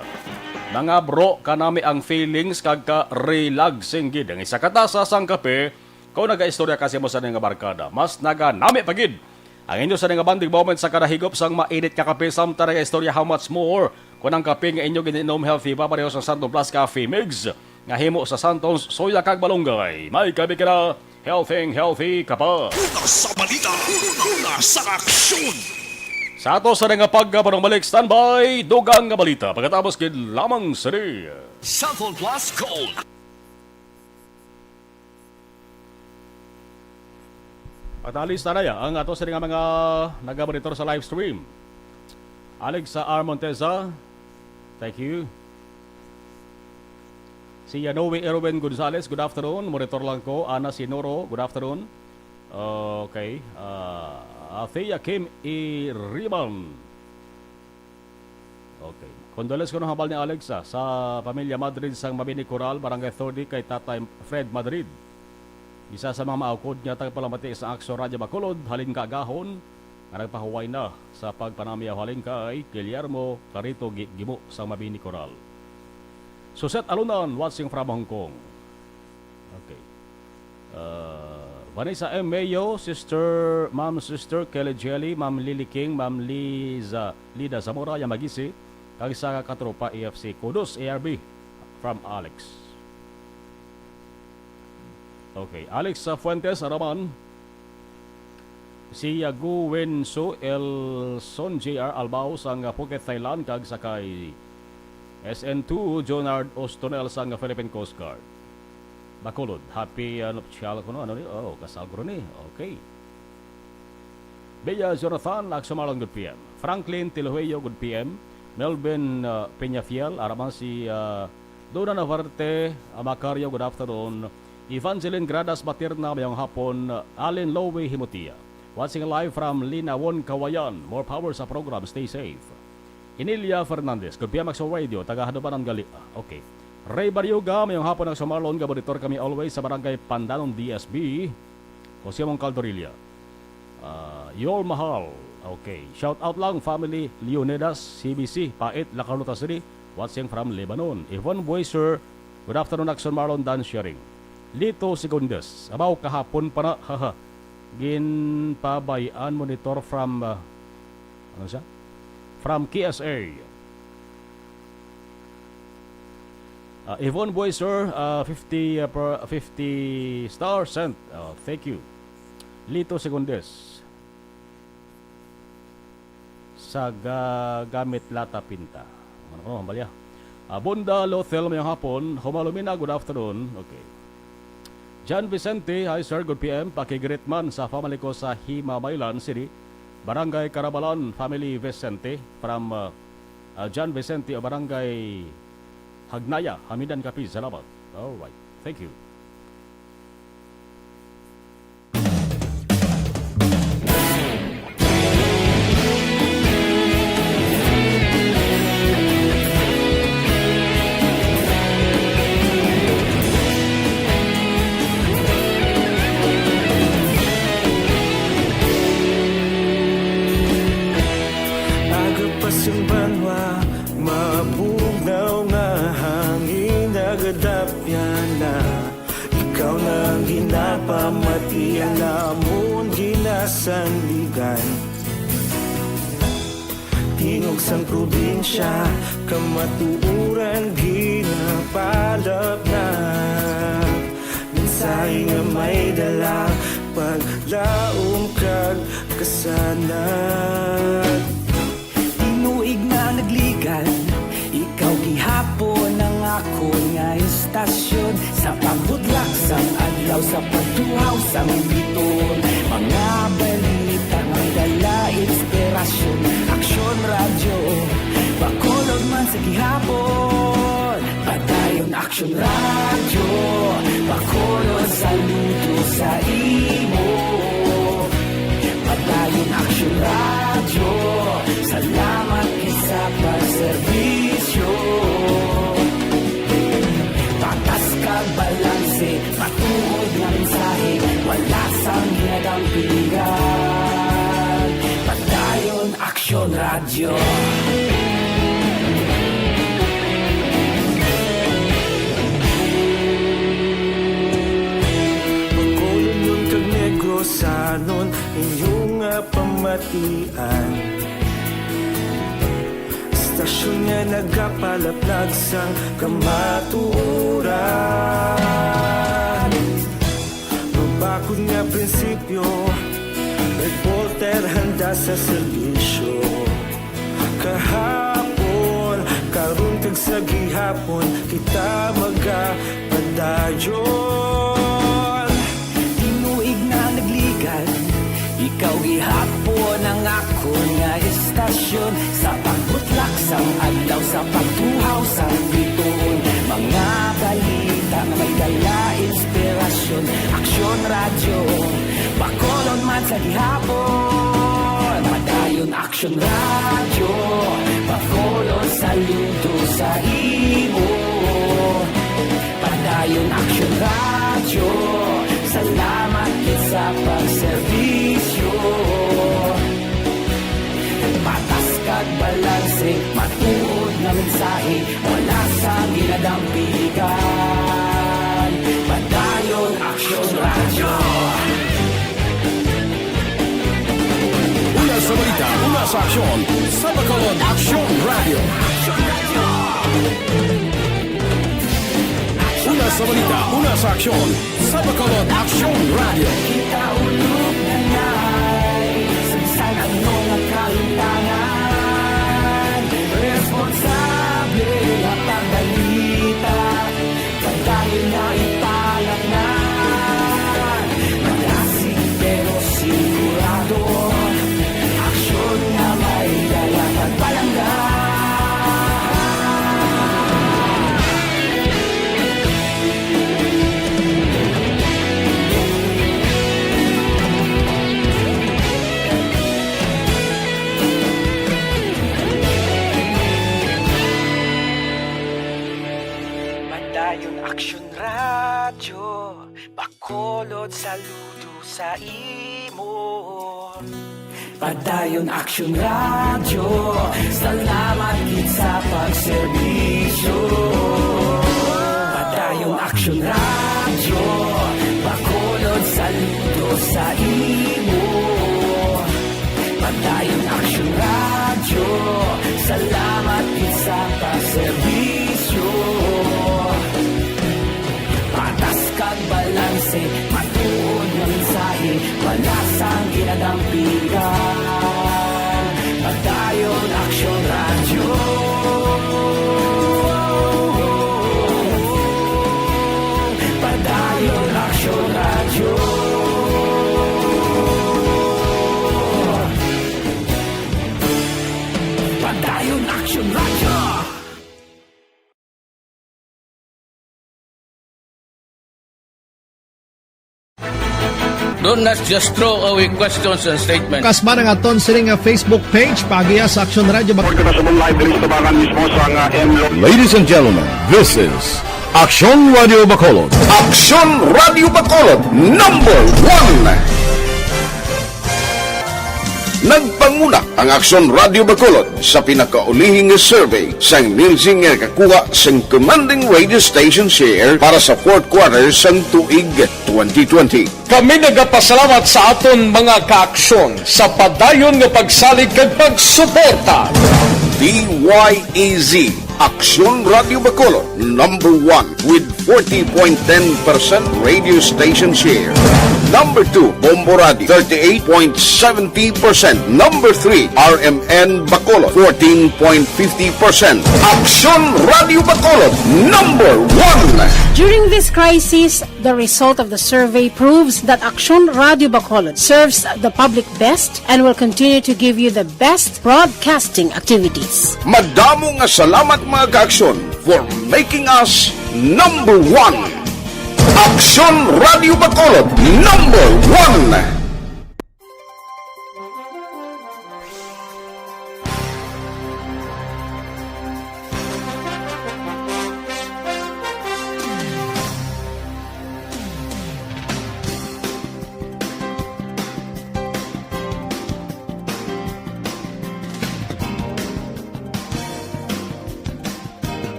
Mga bro, kanami ang feelings kag ka-relaxing gid. Ang isa ka tasa sang kape, kung nagaistorya ka sa imo sa nga barkada, mas naganami pa gid ang inyo sa nga bonding moment sa kada higop sang mainit nga kape, samtang nagaistorya. How much more kung ang kape nga inyo gininom healthy pa, pareho sa Santon Plus Coffee Mix nga himo sa Santon's soya kag malunggay? May kape ka na, healthy, healthy ka pa. Una sa balita, una sa aksyon. Sa ato sa nga pagkapanong balik, standby, dugang nga balita pagkatapos gid lamang sini. Santon Plus Gold. At alis na na ang ato sini nga mga nagamonitor sa live stream. Alex, sa R Monteza, thank you. Si Yanoe Erwin Gonzalez, good afternoon. Monitor lang ko. Ana Sinoro, good afternoon. Okay. Ah, Athea Kim Iriman. Okay. Condolence kuno hambal ni Alex, ah, sa pamilya Madrid sang Mabini Coral, Barangay thirty, kay Tatay Fred Madrid. Isa sa mga maukod nga tagapalamati sa Aksyon Radyo Bacolod, halin kaagahon, nga nagpahuway na sa pagpanamiyaw halin kay Guillermo Clarito Gi-, Gimo sang Mabini Coral. Suset Alunan, watching from Hong Kong. Okay. Uh, Vanessa M Mayo, Sister, Ma'am Sister Kelly Jelly, Ma'am Lily King, Ma'am Liza, Lida Zamora Yamagisi, kag sa katropa A F C. Kudos, A R B, from Alex. Okay, Alex, uh, Fuentes Araman, si Yagu Wenso Elson J R Albao sang Phuket, Thailand, kag sa kay S N two, Jonard Ostonel sang Philippine Coast Guard. Bacolod, happy, uh, nuptial kuno, ano ni? Oh, kasal kuno ni. Okay. Bea Jonathan, Aksyon Marlon, good P M. Franklin Tiluhueyo, good P M. Melvin, uh, Peñafiel, araman si, uh, Dona Navarte, uh, Macario, good afternoon. Evangeline Gradas Batirna, mayong hapon. Allen Lowe Himutia. Watching live from Linawon, Kawayan. More power sa program. Stay safe. Inilia Fernandez, good P M Aksyon Radio, taga Hadubanan gali. Ah, okay. Ray Barioga, mayong hapon, Aksyon Marlon, gabonitor kami always sa Barangay Pandanon, D S B. Jose Mong Caldorilla. Ah, Yol Mahal. Okay. Shout out lang, family Leonidas, C B C, Pait, La Carlota City. Watching from Lebanon. Yvonne Buiser, good afternoon, Aksyon Marlon, Dan Sharing. Lito Segundes. Abaw, kahapon pa na, haha. Ginpabay-an monitor from, ah, ano siya? From K S A. Ah, Yvonne Buiser, ah, fifty, ah, per, fifty star sent. Oh, thank you. Lito Segundes. Sa ga-, gamit lata pinta. Ano ko, hambalya? Ah, Bonda Lothel, mayong hapon. Humalumina, good afternoon. Okay. John Vicente, hi sir, good P M. Pakigreet man sa family ko sa Himamaylan City, Barangay Carabalan, family Vicente, from, uh, uh, John Vicente o Barangay Hagnaya, Hamidan, Capiz. Salamat. All right. Thank you. Aga pa sing banwa, mabugnaw nga hangin nagadapyan na. Ikaw na ang ginapamati, ang amon ginasandigan. Tingog sang probinsya, kamatuoran ginapalapnag. Mensahe nga may dala, paglaom kag kasanag. Tinuig na nagligan, ikaw gihapon ang akon nga istasyon. Sa pagbudlak sang adlaw, sa pagtuhaw sang biton, mga balita may dala inspirasyon. Aksyon Radyo Bacolod man sa gihapon. Padayon Aksyon Radyo Bacolod, saludo sa imo. Padayon Aksyon Radyo, salamat gid sa pagserbisyo. Patas kag Pilihan, Padayon Aksyon Radyo. Bacolodnon kag Negrosanon, inyo nga pamatian. Estasyon nga nagapalaplag sang kamatuoran. Mabakod nga prinsipyo, reporter handa sa serbisyo. Kahapon, karon, kag sa gihapon, kita magapadayon. Tinuig na nagligad, ikaw gihapon ang akon nga estasyon. Sa pagbutlak sang adlaw, sa pagtuhaw sang bituon, mga balita nga may dala inspirasyon. Aksyon Radyo, Bacolod man sa gihapon. Padayon Aksyon Radyo, Bacolod, saludo sa imo. Padayon Aksyon Radyo, salamat gid sa pagserbisyo. Patas kag balanse, matuod nga mensahe, wala sang ginadampigan. Padayon Aksyon Radyo. Una sa balita, una sa aksyon, sa Bacolod Aksyon Radyo. Una sa balita, una sa aksyon, sa Bacolod Aksyon Radyo. Kita ulog na ngay, sa bisan ano nga kalimtangan, responsable nga pagbalita, padayon nga ipalangnan. Malasig pero sigurado, aksyon nga may dala kag palangga. Padayon Aksyon Radyo, Bacolod, saludo sa imo. Padayon Aksyon Radyo, salamat gid sa pagserbisyo. Padayon Aksyon Radyo, Bacolod, saludo sa imo. Padayon Aksyon Radyo, salamat gid sa pagserbisyo. Patas kag balanse, matuod nga mensahe, wala sang ginadampigan. Padayon Aksyon Radyo. Padayon Aksyon Radyo. Padayon Aksyon Radyo. Don't just throw away questions and statements. Kasman ang aton sini nga Facebook page, paagiha sa Aksyon Radyo Bacolod. Report na sa live diri sa tabangan mismo sa nga M Lo- Ladies and gentlemen, this is Aksyon Radio Bacolod. Aksyon Radio Bacolod, number one. Nagpanguna ang Aksyon Radio Bacolod sa pinakaulihing nga survey sang Nielsen nga nakakuha sang commanding radio station share para sa fourth quarter sang tuig twenty twenty. Kami nagapasalamat sa aton mga kaaksyon sa padayon nga pagsalig kag pagsuporta. D Y E Z, Aksyon Radio Bacolod, number one with forty point ten percent radio station share. Number two, Bombo Radio, thirty-eight point seventy percent. Number three, R M N Bacolod, fourteen point fifty percent. Aksyon Radio Bacolod, number one. During this crisis, the result of the survey proves that Aksyon Radio Bacolod serves the public best and will continue to give you the best broadcasting activities. Madamo nga salamat, mga kaaksyon, for making us number one. Aksyon Radio Bacolod, number one.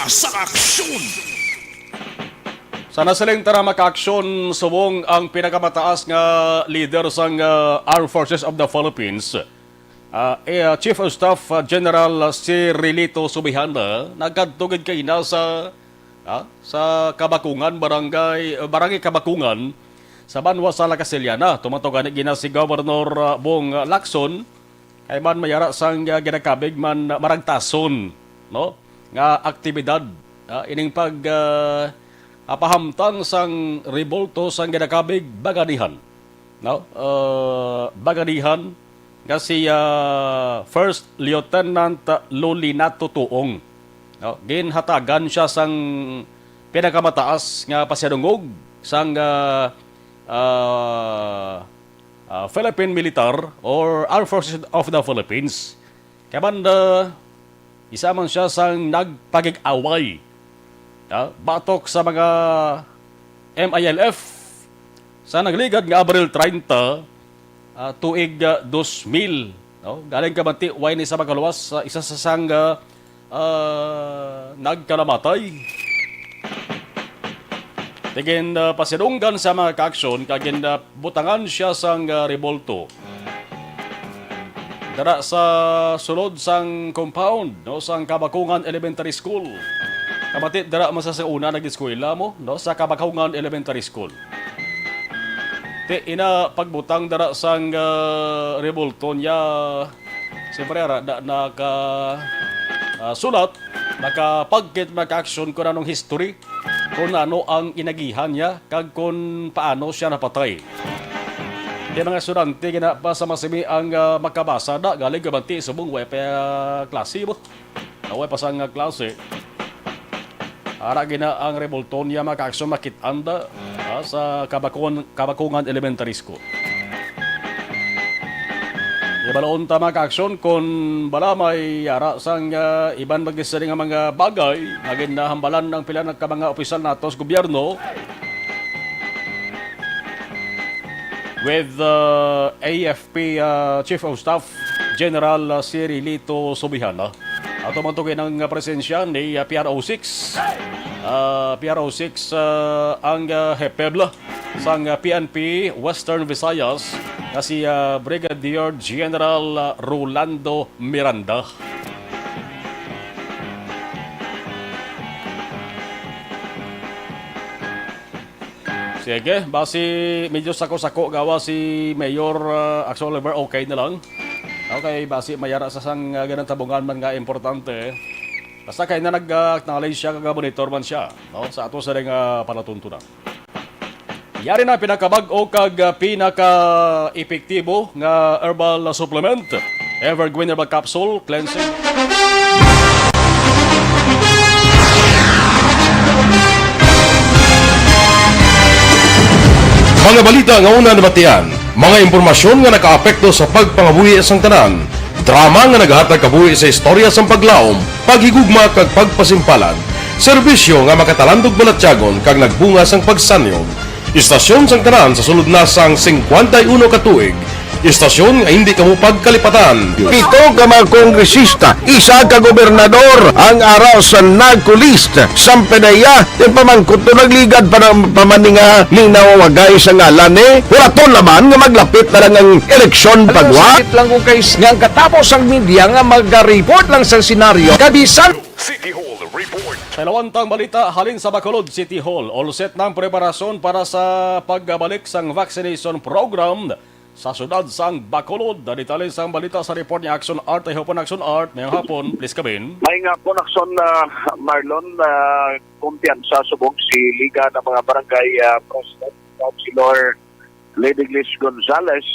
sa aksyon. Sa nasiling tara makaaksyon, subong ang pinakamataas nga leader sang, ah, Armed Forces of the Philippines, ah, eh, ah, Chief of Staff, ah, General Cirilito Subihana, nagkadto gid kaina sa, ah, sa Kabakungan, Barangay, Barangay Kabakungan, sa banwa sa La Castellana. Tumatogan gina si Governor, ah, Bong Lacson, kay man mayara sang, ah, ginakabig man, ah, maragtason, no, nga aktibidad, ah, ining pag, ah, ah, pahamtang sang rebulto sang ginakabig Baganihan, no? Ah, Baganihan nga si, ah, First Lieutenant Lolinato Tuong, no? Ginhatagan siya sang pinakamataas nga pasidungog sang, ah, ah, ah, Philippine Militar or Armed Forces of the Philippines. Kay man, ah, isa man siya sang nagpakig-away, ah, batok sa mga M I L F sa nagligad nga Abril treinta, ah, tuig, ah, dos mil, no? Galing kabati, way ni sa makaluwas sa isa sa sang, ah, ah, nagkalamatay. Tigin, ah, pasidunggan sa mga kaaksyon kag gin, ah, butangan siya sang, ah, rebulto dara sa sulod sang compound, no, sang Kabakungan Elementary School. Kamati dara man sa, sa una nag-eskwela mo, no, sa Kabakungan Elementary School. Ti ina pagbutang dara sang, ah, rebulto niya, siyempre ara da, naka, ah, sulat, nakapagkit, makaaksyon kung anong history, kung ano ang inagihan niya, kag kung paano siya napatay. Di mga estudyante gina pa sa masimi ang, ah, makabasa da, galing gabanti subong way pa, ah, klase mo. Na way pa sang, ah, klase. Ara gina ang rebulto niya, mga kaaksyon, makit-an da, ah, sa Kabakungan, Kabakungan Elementary School. Ibaloon ta, mga kaaksyon, kung bala may ara sang, ah, iban mag-, nga mga bagay nga ginahambalan ng pila ka mga opisyal nato sa gobyerno with, ah, A F P, ah, Chief of Staff General, ah, Cirilito Subihana. Ato man tugin ang presensya ni, ah, P R O six. Ah, P R O six, ah, ang, ah, hepebla sang, ah, P N P Western Visayas nga si, ah, Brigadier General, ah, Rolando Miranda. Sige, basi medyo sako-sako gawa si Mayor, ah, Axel Oliver, okay na lang. Okay, basi mayara sa sang, ah, ganang tabungan man nga importante. Basta kay na nag-acknowledge siya, kag monitor man siya, no? Sa ato sa nga palatuntunan. Yari na pinakabag-o kag, ah, pinaka-epektibo nga herbal supplement, Evergreen Herbal Capsule Cleansing. Mga balita nga una nabatian, mga impormasyon nga nakaapekto sa pagpangabuhi sang tanan, drama nga naghatag kabuhi sa istorya sang paglaom, paghigugma kag pagpasimpalan, serbisyo nga makatalandog balatyagon kag nagbunga sang pagsanyog. Istasyon sang tanan sa sulod na sang singkwenta y uno ka tuig. Istasyon nga hindi kamo pagkalipatan. Pito ka mga kongresista, isa ka gobernador ang ara sa NARCO list. Sampanaya, ti pamangkot to nagligad pa ng pamaninga ning nawawagay sa ngalan ni Huraton naman nga maglapit na lang ang eleksyon pagwa. Sakit lang kung kay nga ang katapos ang media nga mag-report lang sa senaryo. Kabisan City Hall Report. Sa lawantang balita halin sa Bacolod City Hall, all set na ang preparasyon para sa pagbalik sang vaccination program sa siyudad sang Bacolod. Detalye sang balita sa report ni Action Art. Ay hapon, Action Art. Mayong hapon, please come in. May nga po, Action, ah, Marlon, ah, kumpiyansa subong si Liga ng mga Barangay, ah, President, Councilor Lady Glis Gonzales,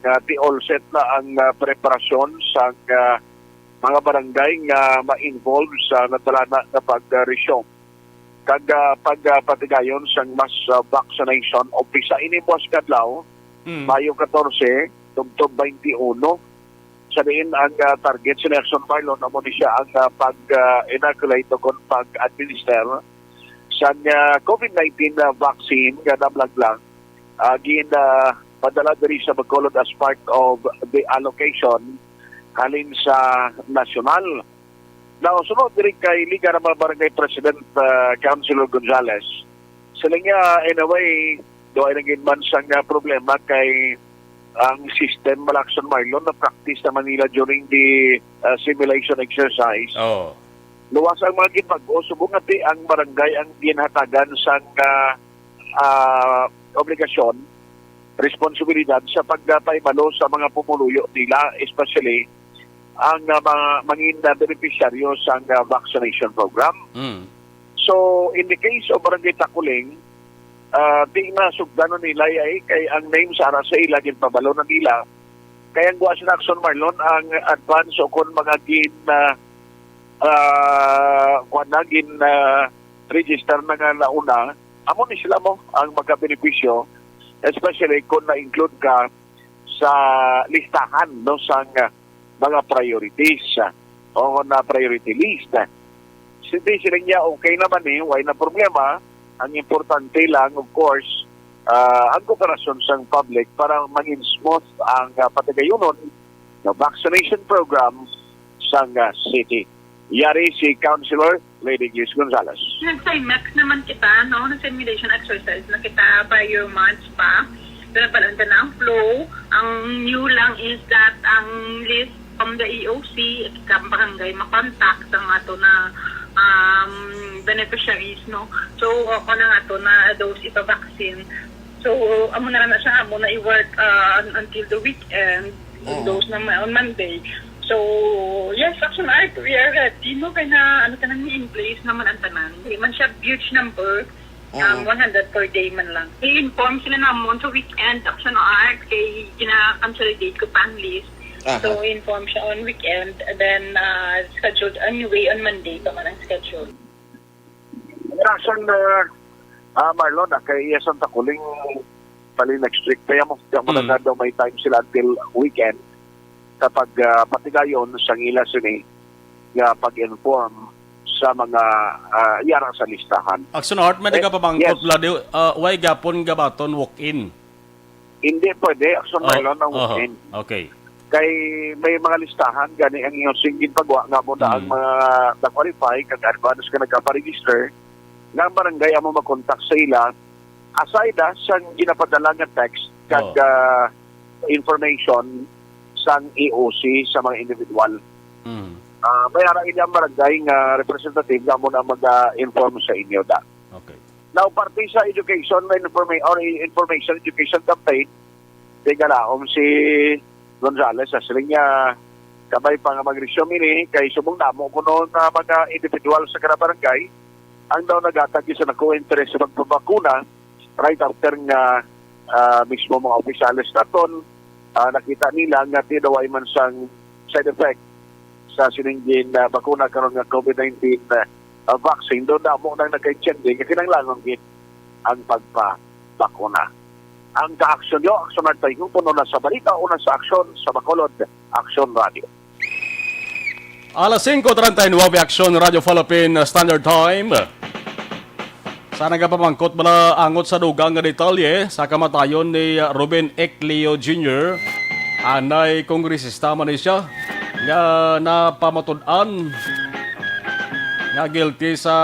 nga ti all set na ang, ah, preparasyon sa, ah, mga barangay nga ma-involve sa nadalana nga pag-resume kag, ah, pag, ah, patigayon sang mass, ah, vaccination umpisa ini buwas nga adlaw, Mm. Mayo katorse, tubtob twenty-one. Sa diin ang, ah, target sa Nelson Marlon, amo ni siya ang, ah, pag, ah, inoculate o kon pag-administer sa, ah, COVID nineteen, ah, vaccine nga namlaglag, ah, gin, ah, padala diri sa Bacolod as part of the allocation halin sa nasyonal. Now, sunod diri kay Liga ng mga Barangay President, ah, Councilor Gonzales. Sila niya, in a way, do ay naging man sang, ah, problema kay ang system, Malakson Marlon, na practice naman nila during the, ah, simulation exercise. Oh. Luwas ang mga ginbag-o, subong nga ti ang barangay ang ginhatagan sang, ah, ah, obligasyon, responsibilidad sa pagpahibalo sa mga pumuluyo nila, especially ang, ah, mga mangin na benepisyaryo sang, ah, vaccination program. Mm. So, in the case of Barangay Takuling, ah, di na sugdan na nila ay kay ang name sa ara sa ila ginpabalo na nila kay ang guwa sa Action Marlon ang advance o kon mga gin, ah, ah, kuwan na, gin, ah, register na nga nauna, amo ni sila mo ang makabenepisyo, especially kung na-include ka sa listahan, no, sang, ah, mga priorities, ah, o na priority list. Hindi sila niya okay naman eh, why na problema. Ang importante lang, of course, ah, ang kooperasyon sang public para mangin smooth ang, ah, patigayunon nga vaccination program sang, ah, city. Yari si Councilor Lady Gis Gonzales. Nag-Simex naman kita, no? Nag-simulation exercise na kita prior months pa. Pero balanta na ang flow. Ang new lang is that ang list from the E O C, ang barangay makontak sa nga to na, um, beneficiaries, no? So, ako na nga to na those ipa-vaccine. So, amo na lang na siya, amo na i-work, uh, un-, until the weekend. Mm. Those na ma-, on Monday. So, yes, Action Art, we are ready, no? Kaya na, ano, tanan ni in place naman ang tanan. Hindi man siya huge number, um, Mm. one hundred per day man lang. I-inform sila namon sa weekend, Action Art, kay gina-consolidate ko pa ang list. Aha. So, inform siya on weekend, and then, uh, scheduled anyway on Monday pa man ang schedule. Rason, uh, ah, Marlon, ah, kay iya Santa Kuling bali next week. Kaya mo, kaya mo Mm. na daw may time sila until weekend sa pag, ah, patigayon sa ngila sini nga pag-inform sa mga, ah, yara sa listahan. Action Art, may Eh, nagapamangkot yes. Bla, di, ah, why gapon gabaton walk-in? Hindi pwede, Action Oh, Marlon, ang oho. Walk-in. Okay. Kay may mga listahan gani ang iyong singgin pagwa nga mo na ang Mm. mga na-qualify kag advance nga nagkaparegister nga ang barangay amo makontak sa ila aside, ah, sa ginapadala nga text kag, Oh. ah, information sang E O C sa mga individual. Mm. Ah, may ara ini ang barangay nga representative nga amo na mag-inform sa inyo da. Okay. Now, parte sa education, may informa-, or information education campaign, tigalaom si Gonzales, sa siling niya, kabay pa nga mag-resume ini, kay subong damo kuno nga mga individual sa kada barangay, ang daw naghatag sa nako interes sa pagpabakuna, right after nga, ah, mismo mga opisyales naton, ah, nakita nila nga ti daw ay man sang side effect sa sining gin, ah, bakuna karon nga COVID nineteen, ah, ah, vaccine, daw damo nang nagkaintiende nga kinahanglanon gid ang pagpabakuna. Ang kaaksyon nyo, aksyonan tayo, puno na sa balita, una sa aksyon, sa Bacolod, Aksyon Radio. Alas singko treinta y nueve, Aksyon Radio Philippine Standard Time. Sa nagapamangkot bala angot sa dugang nga detalye sa kamatayon ni Ruben Eclio Junior, anay kongresista man ni siya nga napamatud-an nga guilty sa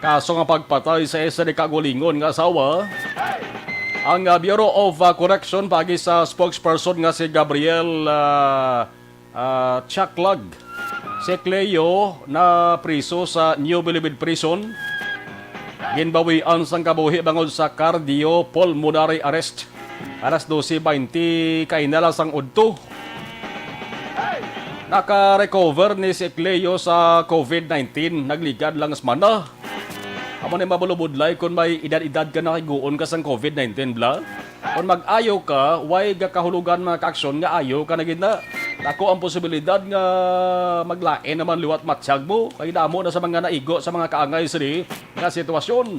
kaso nga pagpatay sa isa ni kaugalingon nga asawa. Ang, ah, Bureau of, ah, Correction paagi sa spokesperson nga si Gabriel, ah, ah, Chaklag. Si Cleo na priso sa New Bilibid Prison. Ginbawian sang kabuhi bangod sa cardiopulmonary arrest. Alas dose baynte kaina lang sang udto. Naka-recover ni si Cleo sa COVID nineteen. Nagligad lang semana. Amo ni mabulubudlay kung may edad-edad ka, nakiguon ka sang COVID nineteen, bla. Kung mag-ayo ka, way gakahulugan, mga kaaksyon, nga ayo ka na gid na. Dako ang posibilidad nga maglain naman liwat matsyag mo, kay damo na sa mga naigo sa mga kaangay sini nga sitwasyon.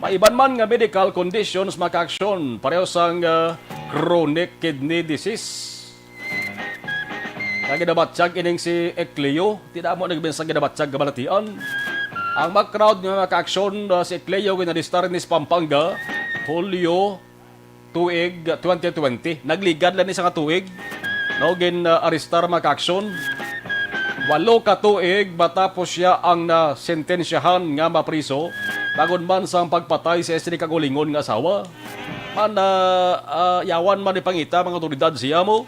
May iban man nga medical conditions, mga kaaksyon, pareho sang, ah, chronic kidney disease. Nga ginabatyag ining si Ecleo, ti damo nagbinsang ginabatyag kabalatian. Ang ma-crowd nga mga kaaksyon, ah, si Ecleo ginalistar ni sa Pampanga, Hulyo tuig twenty twenty. Nagligad lang ni sa nga tuig. No, gin, ah, arestar mga kaaksyon. Walo ka tuig matapos siya ang nasentensyahan nga mapriso, tagod man sang pagpatay sa iya sini kaugalingon nga asawa. Man, ah, ah, yawan man ni pangita mga awtoridad siya mo.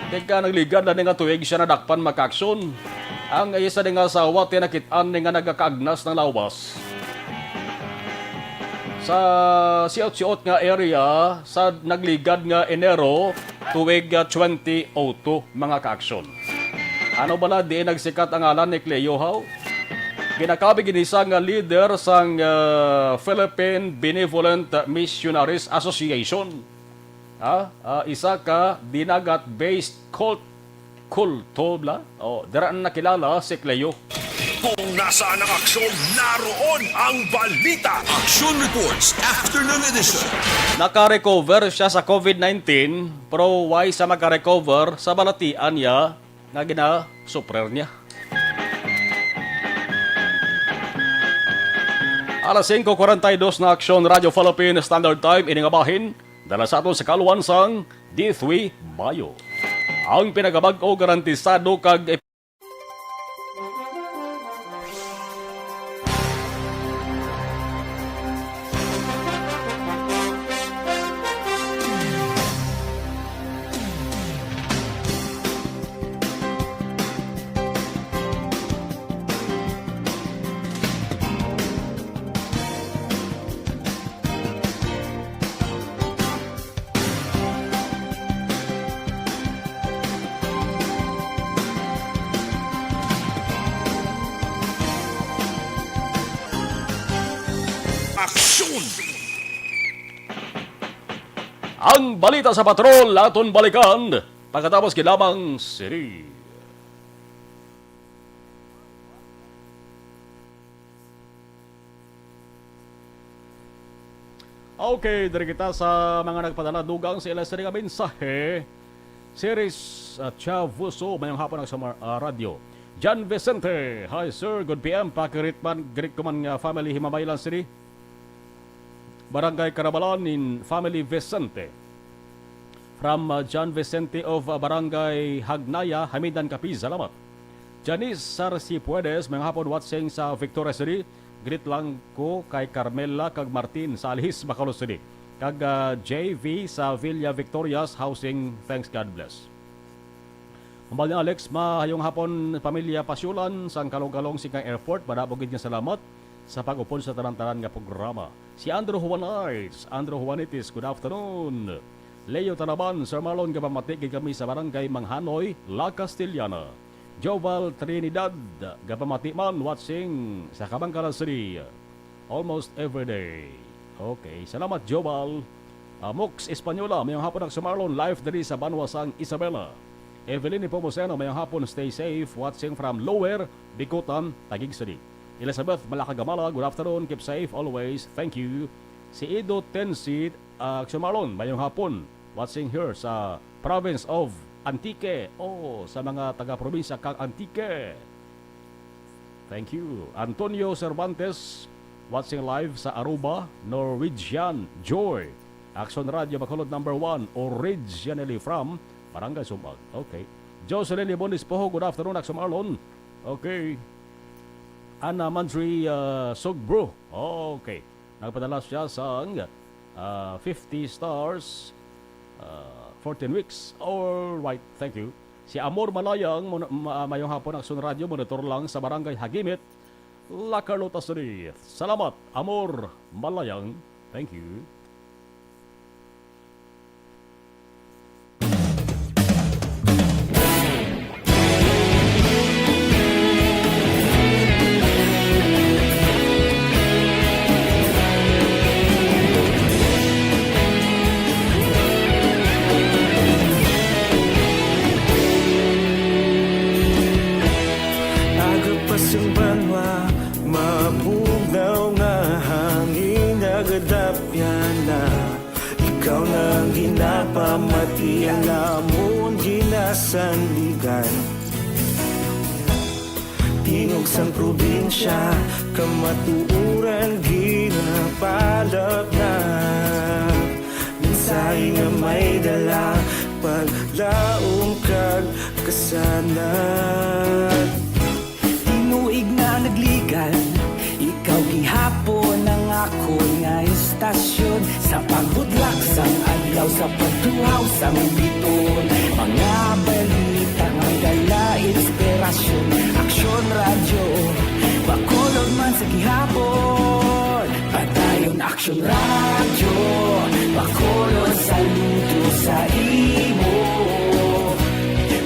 Kay ka nagligad na ni nga tuig siya nadakpan, mga kaaksyon. Ang iya sini nga asawa, tinakit-an ni nga nagakaagnas ng lawas. Sa siot-siot nga area, sa nagligad nga Enero, tuig, ah, twenty oh two, mga kaaksyon. Ano bala diin nagsikat ang ngalan ni Cleo, haw? Ginakabig ini sa nga leader sang, ah, Philippine Benevolent Missionaries Association. Ha? Ah, isa ka dinagat-based cult, kulto bala? Oh, dira na nakilala si Cleo. Kung nasaan ang aksyon, naroon ang balita. Action Reports, Afternoon Edition. Naka-recover siya sa covid nineteen, pero way sa maka-recover sa balatian niya nga ginasuprer niya. Alas singko kwarenta y dos na, Aksyon Radyo Philippine Standard Time, ini nga bahin, dala sa aton sa kaluan sang D three Bio. Ang pinagabag-o, garantisado kag Aksyon! Ang balita sa patrol aton balikan pagkatapos gid lamang sini. Okay, diri kita sa mga nagpadala dugang sa ila sini nga mensahe. Series, ah, Chavuso, mayong hapon ang sa mar-, ah, radyo. John Vicente, hi sir, good P M, pakirit man, greet ko man nga family Himamaylan City, Barangay Carabalan in family Vicente. From, uh, John Vicente of, uh, Barangay Hagnaya, Hamidan, Capiz. Salamat. Janice Sarcipuedes, mayong hapon, watching sa Victoria City. Greet lang ko kay Carmela kag Martin sa Alhis, Bacolod City. Kag, uh, J V sa Villa Victorias Housing. Thanks, God bless. Hambal ni Alex, mayong hapon, pamilya Pasyulan, sang Kalong-Kalong, Singkang Airport. Madamo gid nga salamat sa pag-upod sa tanan-tanan nga programa. Si Andrew Juanites, Andrew Juanites, good afternoon. Leo Tanaban, Sir Marlon, gapamati gid kami sa Barangay Manghanoy, La Castellana. Joval Trinidad, gapamati man, watching sa Kabankalan City. Almost every day. Okay, salamat, Joval. Ah, Mox Española, mayong hapon, Sir Marlon, live diri sa banwa sang Isabela. Evelyn Nepomuceno, mayong hapon, stay safe, watching from Lower Bicutan, Taguig City. Elizabeth Malacagamala, good afternoon, keep safe always, thank you. Si Ido Tensit, ah, Sir Marlon, mayong hapon, watching here sa province of Antique. Oh, sa mga taga-probinsya kang Antique. Thank you. Antonio Cervantes, watching live sa Aruba, Norwegian Joy. Action Radio Bacolod number one, originally from Barangay Sumbag. Okay. Jocelyn Libon Espojo, good afternoon, Action Marlon. Okay. Ana Mandri, uh, Sugbro. Okay. Nagpadala siya sang, uh, fifty stars, uh, fourteen weeks. All right, thank you. Si Amor Malayang, mo-, ma-, mayong hapon, Action Radio, monitor lang sa Barangay Hagimit, La Carlota City. Salamat, Amor Malayang. Thank you. Aga pa sing banwa, mabugnaw nga hangin, nagadapyan na. Ikaw na ang ginapamati, ang amon ginasandigan. Tingog sang probinsya, kamatuoran ginapalapnap. Mensahe nga may dala, paglaom kag kasaysayan. Tinuig na nagligal, ikaw gihapon ang akon nga istasyon. Sa pagbutlak sang adlaw, sa pagtuhaw sang biton, mga balita nga dala inspirasyon. Aksyon Radyo, Bacolod man sa gihapon. Padayon Aksyon Radyo, Bacolod, saludo sa imo.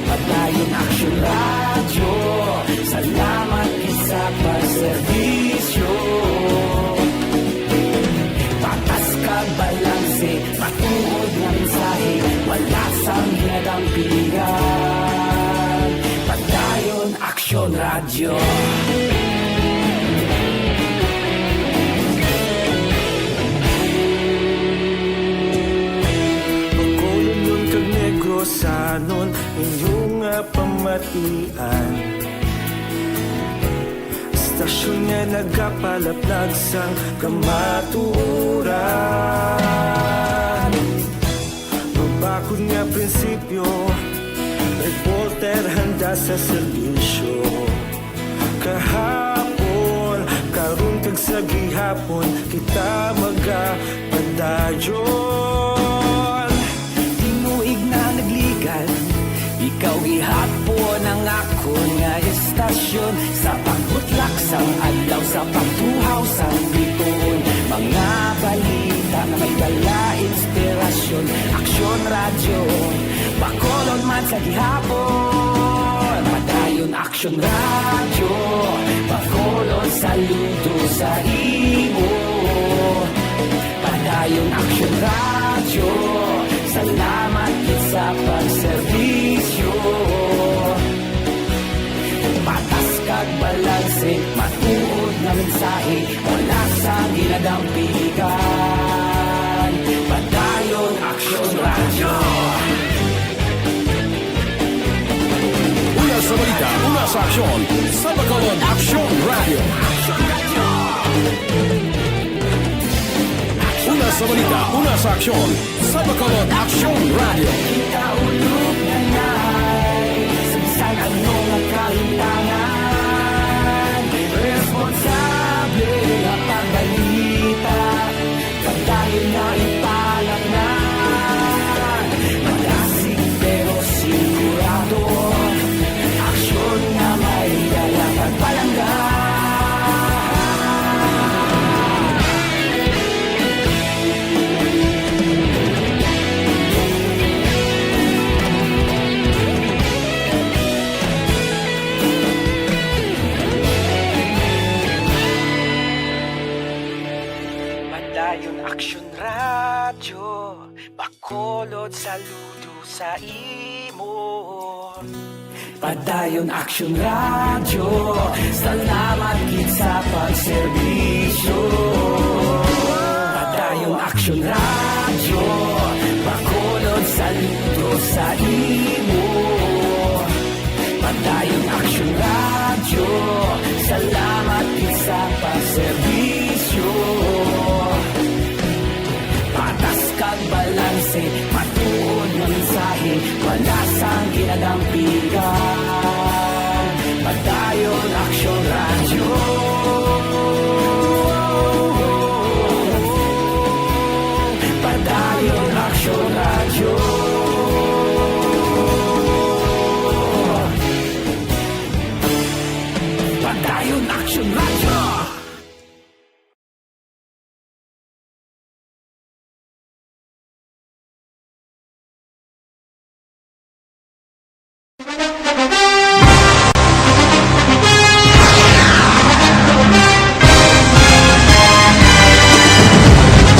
Padayon Aksyon Radyo, salamat gid sa pagserbisyo. Patas kag balanse, matuod nga mensahe, wala sang ginadampigan. Padayon Aksyon Radyo. Bacolodnon kag Negrosanon, inyo nga pamatian. Istasyon nga nagapalaplag sang kamatuoran. Mabakod nga prinsipyo, reporter handa sa serbisyo. Kahapon, karon kag sa gihapon, kita magapadayon. Tinuig na nagligal, ikaw gihapon ang akon nga istasyon. Sa pagbutlak sang adlaw, sa pagtuhaw sang biton, mga balita nga may dala inspirasyon. Aksyon Radyo, Bacolod man sa gihapon. Padayon Aksyon Radyo, Bacolod, saludo sa imo. Padayon Aksyon Radyo, salamat gid sa pagserbisyo. Patas kag balanse, matuod nga mensahe, wala sang ginadampigan. Padayon Aksyon Radyo. Una sa balita, una sa aksyon, sa Bacolod Aksyon Radyo. Una sa balita, una sa aksyon, sa Bacolod Aksyon Radyo. Kita ulog na nay, sa bisan ano nga kahimtangan, responsable nga pagbalita. Padayon nga ipalaknag, madasig pero sigurado, aksyon nga may dala kag palangga. Padayon Aksyon Radyo, Bacolod, saludo sa imo. Padayon Aksyon Radyo, salamat gid sa pagserbisyo. Padayon Aksyon Radyo, Bacolod, saludo sa imo. Padayon Aksyon Radyo, salamat gid sa pagserbisyo. Patas kag balanse, matuod nga mensahe, wala sang ginadampigan. Padayon Aksyon Radyo. Padayon Aksyon Radyo. Padayon Aksyon Radyo.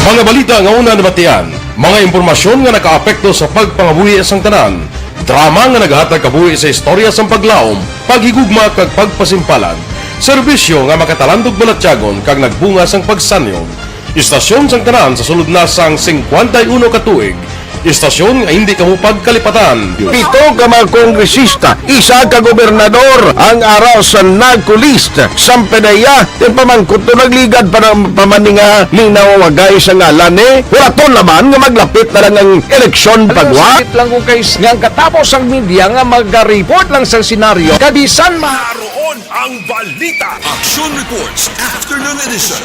Mga balita nga una nabatian, mga impormasyon nga nakaapekto sa pagpangabuhi sang tanan, drama nga nagahatag kabuhi sa istorya sang paglaom, paghigugma kag pagpasimpalan, serbisyo nga makatalandog balatyagon kag nagbunga sang pagsanyog. Istasyon sang tanan sa sulod na sang singkwenta y uno ka tuig, Istasyon nga hindi kamo pagkalipatan. Pito ka mga kongresista, isa ka gobernador ang ara sa narco list sang PDEA. Ti pamangkot to, nagligad pa na, pa man ni nga linawagay sa ngalan ni. Wala to laban nga maglapit na lang ang eleksyon pagwa. Sakit lang kung kay nga ang katapos ang media nga mag-report lang sa senaryo. Kabisan ma- Naroon ang balita. Action Reports, Afternoon Edition.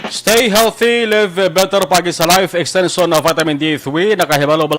Stay healthy, live better. Paagi sa Life Extension na Vitamin D three, nakahibalo ba?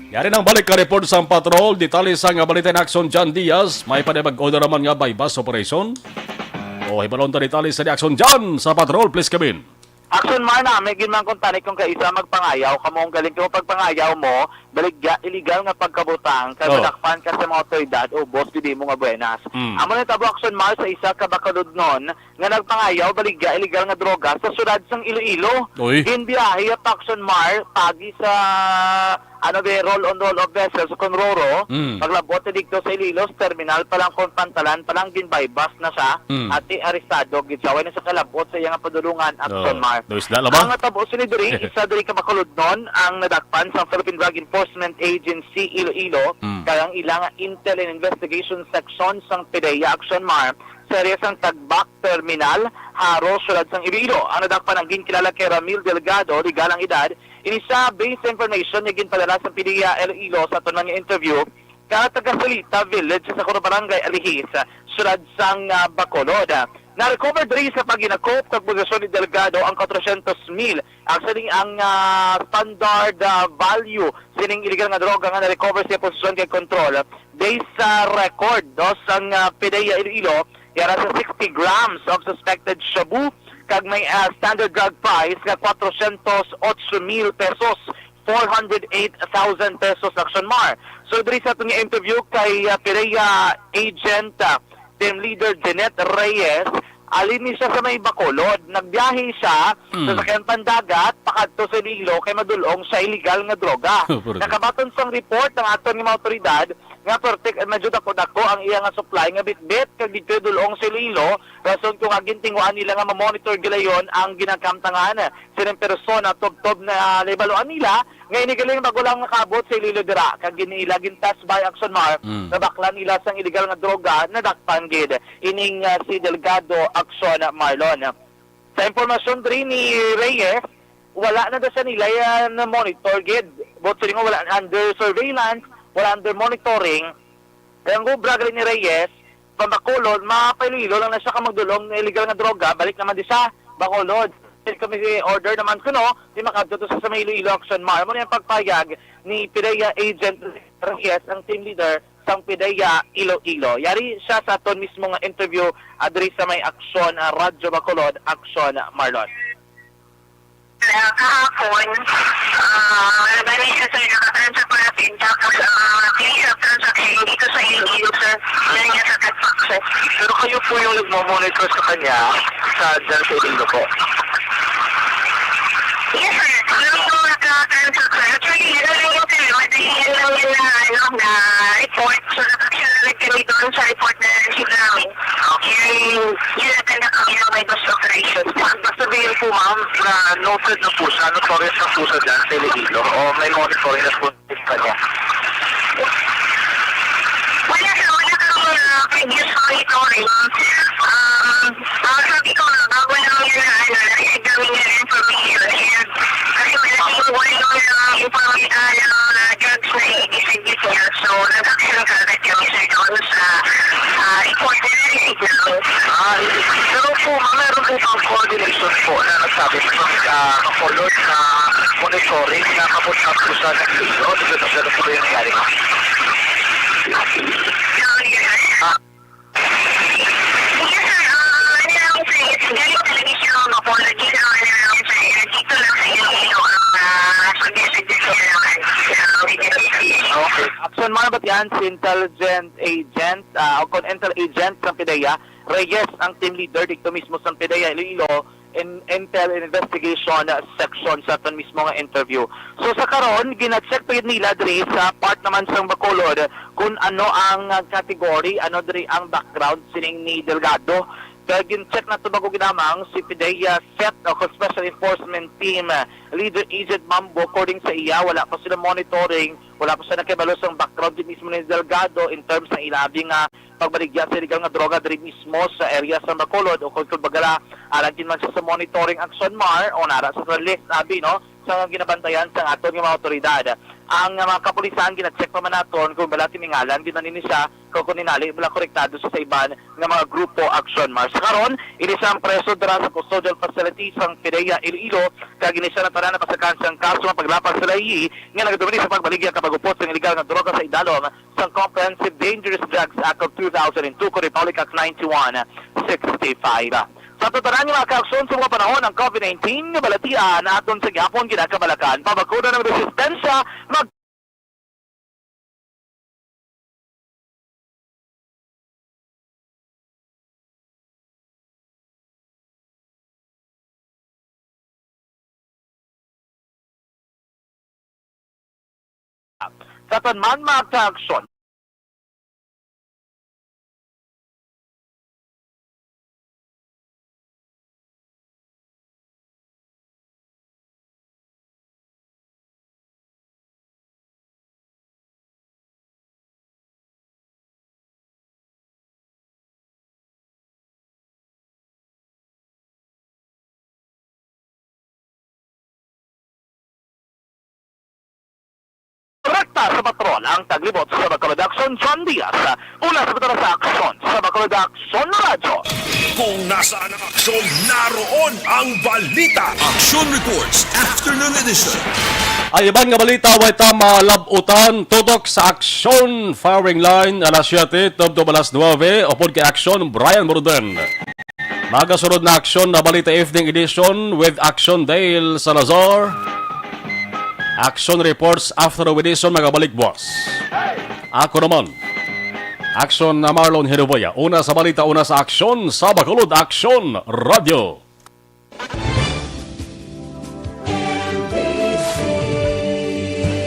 Yari nang balik ka report sa patrol. Detalye sa nga balita ni Action John Diaz. May panibag-o na naman nga buy-bust operation. O, hibalon ta detalye sa ni Action John sa patrol. Please come in. Action Mar, na may ginmangkon tani kung kaisa magpangayaw kamo, ang galing kamo pagpangayaw mo, baligya illegal nga pagkabutang kay Oh. madakpan ka sa mga otoridad, ubos gid imo nga buenas. Mm. Amo na tabo Action Mar sa isa ka Bacolodnon nga nagpangayaw baligya illegal nga droga sa syudad sang Iloilo. Uy. Ginbiyahe pa Action Mar pagi sa, ano, be, roll on roll off vessel sa Conroro. Mm. Paglabot na dito sa Iloilo, sa terminal pa lang kung pantalan pa lang, ginbaybas na siya. Mm. At arestado gid siya. Way na siya kalabot sa iya nga padulungan, Action Oh. Mar. Dois na lamang. Ang natabo sini diri, isa diri ka Bacolodnon ang nadakpan sang Philippine Drug Enforcement Agency Iloilo, Mm. kag ang ila nga Intel and Investigation Section sang PDEA, Action Mar, sa area sang Tagbak Terminal, Jaro, syudad sang Iloilo. Ang nadakpan ang ginkilala kay Ramil Delgado, legal ang edad. Ini siya, based sa information nga ginpadala sa PDEA Iloilo sa aton nga interview, ka taga Salita Village sa Coro Barangay Alihis, syudad sang, ah, Bacolod. Na-recover diri sa paghinakop kag posesyon ni Delgado ang kwatrocientos mil. Actually, ang, ah, standard, ah, value sining illegal nga droga nga na-recover sa posesyon kag kontrol, based sa record, no, sang, ah, PDEA Iloilo, yara sa sixty grams of suspected shabu, kag may, ah, standard drug price nga kwatrocientos ocho mil pesos, four hundred eight thousand pesos, Action Mar. So, diri sa aton nga interview kay, ah, PDEA agent, ah, team leader Jeanette Reyes, ali ni siya sa may Bacolod. Nagbiyahe siya sa Mm. sakyan pandagat pakadto sa Iloilo kay madulong sa illegal nga droga. Puro Nakabaton sang report ang aton nga mga otoridad nga pertik, medyo dako-dako ang iya nga supply nga bitbit kag didto dulong sa Iloilo, rason kung nga gintinguhaan nila nga ma-monitor gilayon ang ginakamtangan sining persona tubtob na nahibaluan nila nga ini galing bago lang nakaabot sa Iloilo dira, kag gini ila gin-test by Action Mar, Mm. nabaklan nila sang illegal nga droga, nadakpan gid ining, ah, si Delgado, Action Marlon. Sa impormasyon diri ni Reyes, wala na daw siya nila, ah, na-monitor gid. Buot silingon, wala under surveillance, wala under monitoring. Kaya ang obra gali ni Reyes, pa Bacolod, mapa Iloilo lang na siya ka magdulong na illegal nga droga, balik naman di sa Bacolod. Kami si order naman kuno, di makadto to sa, sa may Iloilo Action Mar. Amo na yung pagpayag ni PDEA Agent Reyes, ang team leader sang PDEA Iloilo. Yari siya sa aton mismo nga interview, ah, diri sa may Action, ah, Radyo Bacolod, Action Marlon. Ah, kahapon, ah, nabali siya, sir, nakatransfer po natin. Tapos, ah, case of transaction dito sa Iloilo, sir. Yan niya sa Tagpac, sir. Pero kayo po yung nagmo-monitor sa kanya sa, dyan sa Iloilo po? Yes, sir. Kami po nagka-transaction. Actually, ano lang yun, sir, madali lang yun na, ano, na report. So, nag-action agad kami doon sa report na na-receive namin. Okay. And yun, nagkanda kami ng may bus operation. Ibig sabihin po, ma'am, na noted na po siya, notorious na po siya dyan sa Iloilo, o may monitoring na po sa kanya? Wala, sir. Wala kami, ah, previous monitoring. Um, ah, sabi ko nga, bago lang yun na, ano, na-receive namin yung information. And kasi wala kami, wala kami ng informa-, ah, ng mga drugs na i-distribute niya. So, nag-action kaagad kami, sir, doon sa, ah, report na na-receive namin. Ah, pero po, ma'am, meron po bang coordination po na nag- Sabi ko, ah, Bacolod na monitoring na papunta po sa Iloilo. Ano ba, ano po yung nangyari, ma'am? Ah. Yes, sir. Ah, ano lang, sir, is galing talaga siya ng Bacolod. Yun ang ano lang, sir, nandito lang sa Iloilo ang, ah, pag-message niya lang, ah, Okay. Action man ba yan, si Intelligent Agent, ah, o kung Intel Agent sa PDEA, Reyes ang team leader dito mismo sa PDEA Iloilo, in Intel Investigation Section sa aton mismo nga interview. So sa karon, gina-check pa yun nila diri sa part naman sa Bacolod kung ano ang, ah, category, ano diri ang background sining ni Delgado. Kaya gin-check na to bago ginamang si PDEA set o Special Enforcement Team, ah, Leader Agent Mambo. According sa iya, wala pa sila monitoring, wala pa sila nakibalo sa background din mismo ni Delgado in terms ng ilabi nga pagbaligya sa illegal nga droga diri mismo sa area sa Bacolod, o kung, kung bagala, alagin man siya sa monitoring action, Mar, o nara sa, sa list, abi, no, sa ginabantayan sa aton nga mga awtoridad. Ang, uh, mga kapulisan, gina-check pa man naton kung bala tiningalan gid man ini siya, kung, kung ninali bala konektado siya sa iban nga mga grupo action, Mar. Sa karon, ini siya ang preso dira sa custodial facility sang PDEA Iloilo, kag ini siya natanan napasakan sang kaso nga paglapas sa layi nga nagadomini sa pagbaligya kag pag-upod sang illegal nga droga sa idalom sang Comprehensive Dangerous Drugs Act of two thousand and two, kag Republic Act ninety-one sixty-five. Sa aton tanan nga mga kaaksyon, sa mga panahon ang COVID nineteen nga balatian, aton sa gihapon ginakabalakan, pabakuna ng resistensya, mag- Sa aton man mga kaaksyon. Rekta sa patrol ang taglibot sa Bacolod Action, John Diaz. Una sa patrol sa aksyon sa Bacolod Action Radyo. Kung nasaan ang aksyon, naroon ang balita. Action Reports, Afternoon Edition. Ang iban nga balita, way ta malabutan. Tutok sa aksyon, firing line, alas siyete, tubtob alas nuwebe, upod kay aksyon, Brian Burden. Magasunod na aksyon na balita, evening edition with aksyon, Dale Salazar. Action reports, afternoon edition, magabalik buwas. Ako naman, aksyon na Marlon Hinuboya. Una sa balita, una sa aksyon, sa Bacolod Action Radio.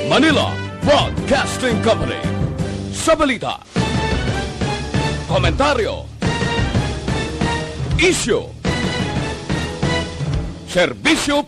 Manila Broadcasting Company. Sa balita, komentaryo, isyu, serbisyo